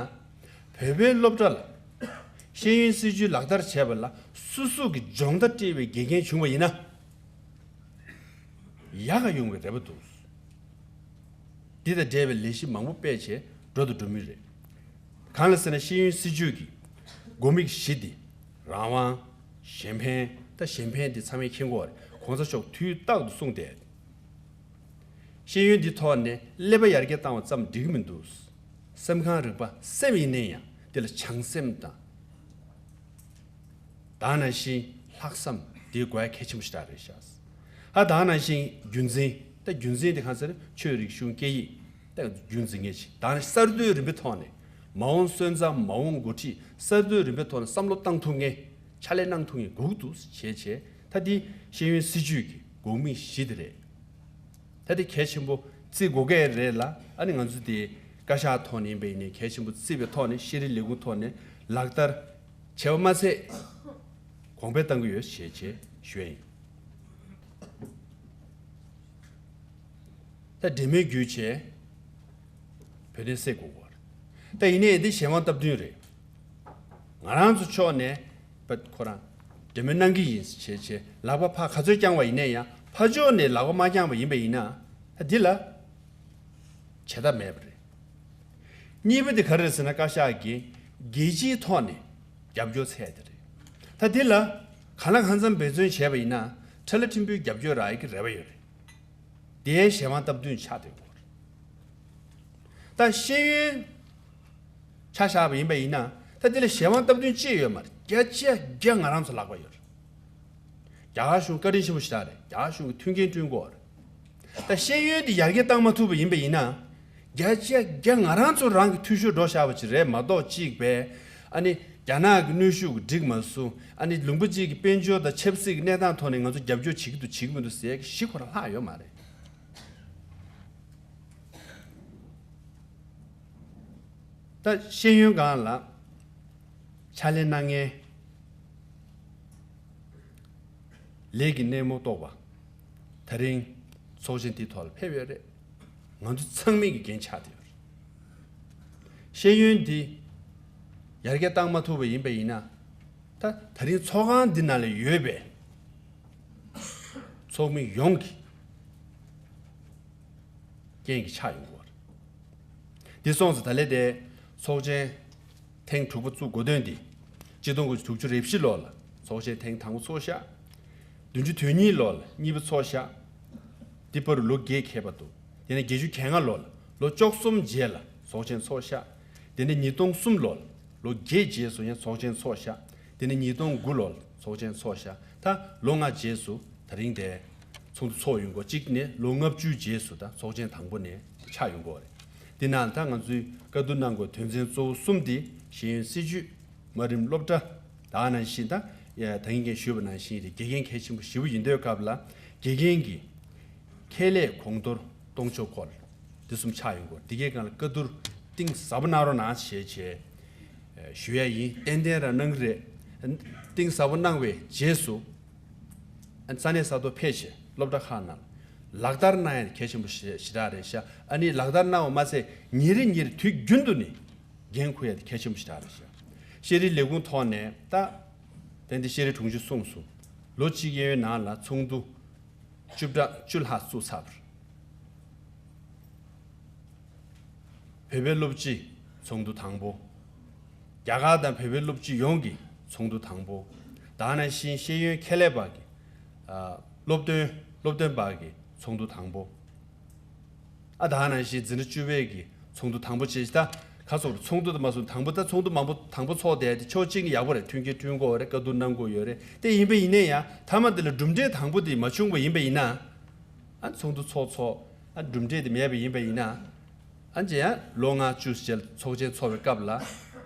བོད་པའི་སློབ་གྲྭ་ལ་ཤེས་ཡོན་སྲིད་བྱུས་ལག་བསྟར་བྱས་པ་ལ་སོ་སོ་གི་སྦྱོང་བརྡར་སྤྲད་པའི་དགེ་རྒན་བྱུང་བ་ཡིན་ན། ཡག་ག་ཡོང་བའི་རེ་བ་འདུག་འདི་དང་འབྲེལ་བའི་ལས་གཞི་མང་པོ་སྤེལ་བྱས་འགྲོ་དང་འགྲོ་མུས་རེད། གང་ལ་ཟེར་ན་ཤེས་ཡོན་སྲིད་བྱུས་ཀྱི་དགོས་དམིགས་བཞི་འདི། རང་དབང་། གཞན་ཕན། ད་གཞན་ཕན་འདི་ཚང་མས་མཁྱེན་གྱི་ཡོད་རེད། གོང་ས་མཆོག་དུས་རྟག་ཏུ་གསུངས་ཏེ། ཤེས་ཡོན་འདི་ཐོག་ནས་ཀླད་པ་ཡར་རྒྱས་བཏང་བ་ཙམ་འགྲིག་གི་མི་འདུག་སེམས་ཁམས་རིག་པ་སེམས་ཡིན་ནའི་ཡང་དེ་ལ་བྱང་སེམས་དང་། དེ་ནང་བཞིན་ལྷག་བསམ་འདི་དགོས་ཡ་གལ་ཆེན་པོ་ཞིག་རེད་ཤག་ཨ་དེ་ནང་བཞིན་རྒྱུན་འཛིན། ད་རྒྱུན་འཛིན་དེ་གང་ཟེར་ཆོས་རིག་གཞུང་སྐད་ཡིག་ད་རྒྱུན་འཛིན་མཁན་ཞིག་དེ་ནང་གསར་གཏོད་རིམ་པའི་ཐོག་ནས་མ་འོངས་སོན་རྩ་མ་འོངས་འགོ་ཁྲིད་གསར་གཏོད་རིམ་པའི་ཐོག་ནས་བསམ་བློ་བཏང་ཐུབ་མཁན་ཕྱག་ལས་གནང་ཐུབ་མཁན་དགོས་ཀྱི་འདུག་བྱས་བྱས། ད་འདི་ཤེས་ཡོན་སྲིད་བྱུས་ཀྱི་དགོས་དམིགས་བཞི་དེ་རེད། ད་དེ་གལ་ཆེན་པོ་བརྩི་དགོས་ཀྱི་རེད་ལ། ཨ་ནི་ང་ཚོ་དེ་བཀའ་ཤག་ཐོག་ནས་ཡིན་པ་ཡིན་ནའི་གལ་ཆེན་པོ་བརྩིས་པའི་ཐོག་ནས་ཤེས་རིག་ལས་ཁུངས་ཐོག་ནས་ལག་བསྟར་བྱས་པ་མ་ཚད་གོང་འཕེལ་གཏང་གི་ཡོད་ཞེས་བྱས་ཞུ་ཡ་ཡིན། ད་འབྲེལ་མོལ་བརྒྱུད་བྱས་བོད་དོན་སེལ་དགོས་ཀྱི་ཡོད་རེད། ད་ཡིན་ནའི་འདི་གཞན་དབང་སྟབས་བསྟུན་རེད། ང་རང་ཚོ་ཕྱོགས་ནས་པ་ཁོ་རང་འབྲེལ་མོལ་གནང་གི་ཡིན་ཞེས་བྱས་ལག་པ་ཕར་ག་ཚོད་བརྐྱངས་པ་ཡིན་ནའི་ཡང་ཕར་ཕྱོགས་ནས་ལག་པ་མ་བརྐྱངས་པ་ཡིན་པ་ཡིན་ན་ད་འདི་ལ་བྱེད་ཐབས་མེད་པ་རེད། གཉིས་པ་དེ་ག་རེ་རེད་ཟེར་ན། བཀའ་ཤག་གིས་རྒྱལ་སྤྱིའི་ཐོག་ནས་རྒྱབ་སྐྱོར་འཚོལ་ཡ་དེ་རེད། ད་འདི་ལ་གང་ལ་གང་འཚམ་འབད་བརྩོན་བྱས་པ་ཡིན་ན་ཁྲ་ལ་ཕྲན་བུའི་རྒྱབ་སྐྱོར་རག་ཡ་གི་རེ་བ་ཡོད་རེད། དེའི་གཞན་དབང་སྟབས་བསྟུན་ཆགས་བསྡད་ཡོད་རེད། ད་ཤེས་ཡོན་ཆ་བཞག་པ་ཡིན་པ་ཡིན་ན་ད་དེ་ལ་གཞན་དབང་སྟབས་བསྟུན་ཅི་ཡོད་མ་རེད། བརྒྱ་ཆ་བརྒྱ་ང་རང་ཚོ་ལག་པ་ཡོད་རེད། རྒྱ་གར་གཞུང་བཀའ་དྲིན་ཆེན་པོ་ཞེ་དྲག་རེད། རྒྱ་གར་གཞུང་གིས་མཐུན་རྐྱེན་བསྐྲུན་གྱི་ཡོད་རེད། ད་ཤེས་ཡོན་འདི་ཡར་རྒྱས་བཏང་མ་ཐུབ་པ་ཡིན་པ་ཡིན་ན། བརྒྱ་ཆ་བརྒྱ་ང་རང་ཚོ་རང་གི་འཐུས་ཤོར་འགྲོ་བཞག་པ་ཅིག་རེད་མ་གཏོགས། གཅིག་པས་ཨ་ནི་རྒྱ་ནག་གི་གནོན་ཤུགས་ཀྱིས་འགྲིག་མ་སོང་། ཨ་ནི་ལུང་པ་གཅིག་གི་དཔལ་འབྱོར་དང་ཆབ་སྲིད་ཀྱི་གནས་སྟངས་ཐོག་ནས་ང་ཚོ་རྒྱབ་སྐྱོར་བྱེད་ཀྱི་འདུག་བྱེད་ཀྱི་མི་འདུག་ཟེར་གྱི་གཞི་ཁོ་རང་ལྷག་ཡོད་མ་རེད། ད་ཤེས་ཡོན་སྒང་ལ་ཕྱག་ལས་གནང་མཁན། ལས་ཀྱི་སྣེ་མོ་གཏོགས་པ། ད་རིང་ཚོགས་ཆེན་འདིའི་ཐོག་ལ་ཕེབས་ཡོད་རེད། ང་ཚོ་ཚང་མས་ཀྱི་འགན་ཆགས་བསྡད་ཡོད་རེད། ཤེས་ཡོན་འདི་ཡར་རྒྱས་བཏང་མ་ཐུབ་པ་ཡིན་པ་ཡིན་ན། ད་ད་རིང་ཚོགས་ཁང་འདི་ནང་ལ་ཡོད་པའི་ཚོགས་མི་ཡོངས་ཀྱི་རྐྱེན་གྱིས་ཆགས་ཡོང་གི་ཡོད་རེད། འདི་སོང་ཙང་ད་ལས་དེ་ཚོགས་ཆེན་ཐེངས་དྲུག་པ་བཙུགས་དགོས་དོན་འདི། གཅིག་སྟོང་དགུ་བརྒྱ་དྲུག་ཅུ་རེ་བཞི་ལོ་ལ་ཚོགས་ཆེན་ཐེངས་དང་པོ་ཚོགས་ཤག་བདུན་ཅུ་དོན་གཉིས་ལོ་ལ་གཉིས་པ་ཚོགས་ཤག་འདི་བར་ལོ་བརྒྱད་འཁེལ་བ་འདུག་དེ་ནས་བརྒྱད་ཅུ་གྱ་ལྔ་ལོ་ལ་ལོ་བཅུ་གསུམ་རྗེས་ལ་ཚོགས་ཆེན་ཚོགས་ཤག་དེ་ནས་ཉིས་སྟོང་གསུམ་ལོ་ལ་ལོ་བརྒྱད་རྗེས་སུ་ཡང་ཚོགས་ཆེན་ཚོགས་ཤག་དེ་ནས་ཉིས་སྟོང་དགུ་ལོར་ཚོགས་ཆེན་ཚོགས་ཤག་ད་ལོ་ལྔ་རྗེས་སུ་ད་རིང་དེ་ཚོགས་འདུ་ཚོགས་ཡོང་གོ་གཅིག་ནས་ལོ་ལྔ་བཅུའི་རྗེས་སུ་ད་ཚོགས་ཆེན་དང་པོ་ནས་ཆགས་ཡོང་གོ་རེད། དེ་ནང་ད་ང་ཚོས་བཀའ་བསྡུར་གནང་དགོས་དོན་ཚན་གཙོ་བོ་གསུམ་དེ་ཤེས་ཡོན་སྲིད་བྱུས། དམའ་རིམ་སློབ་གྲྭ། ད་ནང་བཞིན་ད་ཡ་ད་གིན་ངས་ཞུས་པ་ནང་བཞིན་རེད། དགེ་རྒན་གལ་ཆེན་པོ་ཞེ་པོ་ཡིན་དུས་སྐབས་ལ་དགེ་རྒན་གྱི་ཁེ་ལས་གོང་མཐོར་གཏོང་ཕྱོགས་སྐོར་འདི་གསུམ་ཆགས་ཡོང་གོ་འདི་གའི་སྒང་ལ་བཀའ་བསྡུར་གཏིང་ཟབ་པོ་གནང་རོགས་གནང་ཞེས་བྱས་ཞུ་ཡ་ཡིན། ཏན་ཏན་རང་གནང་གི་རེད། གཏིང་ཟབ་པོ་གནང་བའི་རྗེས་སུ་ས་གནས་ས་ཐོག་ཕེབས་བྱས་སློབ་གྲྭ་ཁག་ནང་ལག་བསྟར་གནང་ཡ་གལ་ཆེན་པོ་ཞེ་ཞེ་དྲག་རེད་ཤག་ཨ་ནི་ལག་བསྟར་གནང་བ་མ་ཚད་ཉིན་རེ་ཉིན་རེ་དུས་རྒྱུན་དུ་ནི་འགན་འཁུར་ཡ་དེ་གལ་ཆེན་པོ་ཞེ་དྲག་རེད་ཤག་ཤེས་རིག་ལས་ཁུངས་ཐོག་ནས་ད་ཏན་ཏན་ཤེས་རིག་དྲུང་ཆེ་གསུངས་སོང་། ལོ་གཅིག་གཡས་གཡོན་ནང་ལ་ཚོགས་འདུ་བཅུ་ཕྲག་བཅུ་ལྷག་བཙུགས་ཚར། བོད་པའི་སློབ་སྤྱི་ཚོགས་འདུ་དང་པོ། རྒྱ་གར་དང་བོད་པའི་སློབ་སྤྱི་ཡོངས་ཀྱི་ཚོགས་འདུ་དང་པོ། ད་ནང་བཞིན་ཤེས་ཡོན་ཁེ་ལས་པ་གི་ཨ་སློབ་སྟོན་སློབ་སྟོན་པ་གི་ཚོགས་འདུ་དང་པོ། ཨ་ད་ནང་བཞིན་འཛིན་གྲྭ་བཅུ་པའི་གི་ཚོགས་འདུ་དང་པོ་བྱས་ཤིང་ད་ཁ་སོགས་ཚོགས་འདུ་དུ་མ་སོང་དང་པོ་ད་ཚོགས་འདུ་མང་པོ་དང་པོ་ཚོགས་བསྡད་དེ་ཕྱོགས་གཅིག་ནས་ཡག་པོ་རེད། མཐུན་རྐྱེན་བསྐྲུན་དགོས་རེད། བཀའ་བསྡུར་གནང་དགོས་ཡོད་རེད། དེ་ཡིན་པ་ཡིན་ནའི་ཡང་མཐའ་མ་དེ་ལ་གྲུབ་འབྲས་དང་པོ་དེ་མ་བྱུང་བ་ཡིན་པ་ཡིན་ན། ཨ་ཚོགས་འདུ་ཚོགས་ཚོགས་ཨ་གྲུབ་འབྲས་དེ་མེད་པ་ཡིན་པ་ཡིན་ན། ཨ་ཅེ་ཡང་ལོ་ལྔ་བཅུ་ཞེ་ཚོགས་ཆེན་ཚོགས་པའི་སྐབས་ལ་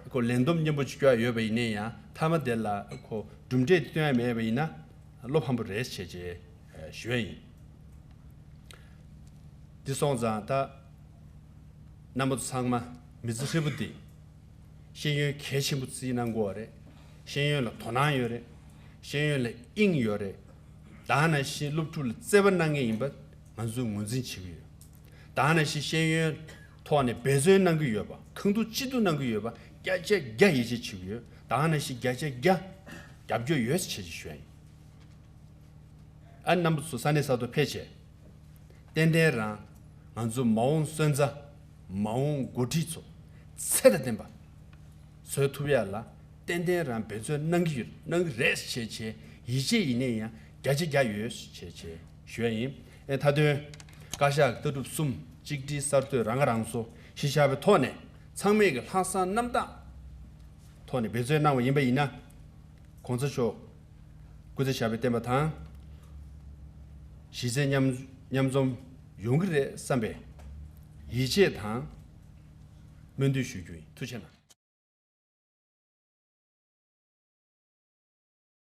ཁོ་ལས་བསྡོམས་མཉམ་པོ་ཅིག་སྐྱོར་ཡ་ཡོད་པ་ཡིན་ནའི་ཡང་མཐའ་མ་དེ་ལ་ཁོ་གྲུབ་འབྲས་དེ་སྟོན་ཡ་མེད་པ་ཡིན་ན་བློ་ཕམ་པོ་རེད་བྱས་རྗེས་ཞུ་ཡ་ཡིན། འདི་སོང་ཙང་ད་རྣམ་པ་ཚང་མ་མི་ཚེ་ཧྲིལ་པོ་འདི་ཤེས་ཡོན་གལ་ཆེན་པོ་བརྩིས་གནང་དགོས་པ་རེད། ཤེས་ཡོན་ལ་དོ་སྣང་ཡོད་རེད། ཤེས་ཡོན་ལ་དབྱིངས་ཡོད་རེད། ད་ནང་བཞིན་སློབ་ཕྲུག་ལ་བརྩེ་བ་གནང་མཁན་ཡིན་པ་ང་ཚོས་ངོས་འཛིན་བྱེད་ཀྱི་ཡོད། ད་ནང་བཞིན་ཤེས་ཡོན་ཐོག་ནས་འབད་བརྩོན་གནང་གི་ཡོད་པ་ཁ་ཐུག་ལྕི་ཐུག་གནང་གི་ཡོད་པ་བརྒྱ་ཆ་བརྒྱ་ཡིད་ཆེས་བྱེད་ཀྱི་ཡོད། ད་ནང་བཞིན་བརྒྱ་ཆ་བརྒྱ་རྒྱབ་སྐྱོར་ཡོད་ཟེར་བྱས་ཞུ་ཡ་ཡིན། ཨ་རྣམ་པ་ཚོ་ས་གནས་ས་ཐོག་ཕེབས་བྱས། ཏན་ཏན་རང་ང་ཚོ་མ་འོངས་སོན་རྩ་མ་འོངས་འགོ་ཁྲིད་ཚོ་ཚད་དང་ལྡན་པ་བཟོ་ཐུབ་ཡ་ལ་ཏན་ཏན་རང་འབད་བརྩོན་གནང་གི་ཡོད་གནང་གི་རེད་བྱས་བྱས་ཡིད་ཆེས་ཡིན་ནའི་ཡང་བརྒྱ་ཆ་བརྒྱ་ཡོད་བྱས་བྱས་ཞུ་ཡ་ཡིན། ཨེ་མཐའ་དོན་བཀའ་ཤག་ལྟ་གྲུབ་གསུམ་གཅིག་སྒྲིལ་གསར་གཏོད་རང་ཁ་རང་གསོ་གཞི་བཞག་པའི་ཐོག་ནས་ཚང་མས་ཀྱི་ལྷག་བསམ་རྣམ་དག་ཐོག་ནས་འབད་བརྩོན་གནང་བ་ཡིན་པ་ཡིན་ན། གོང་ས་མཆོག་སྐུ་ཚེ་ཞབས་པད་བརྟན་པ་དང་། གཞི་རྩའི་མཉམ་མཉམ་འཛོམས་ཡོང་གི་རེད་བསམ་པའི་ཡིད་ཆེས་དང་སྨོན་འདུན་ཞུ་རྒྱུ་ཡིན། ཐུགས་རྗེ་གནང་།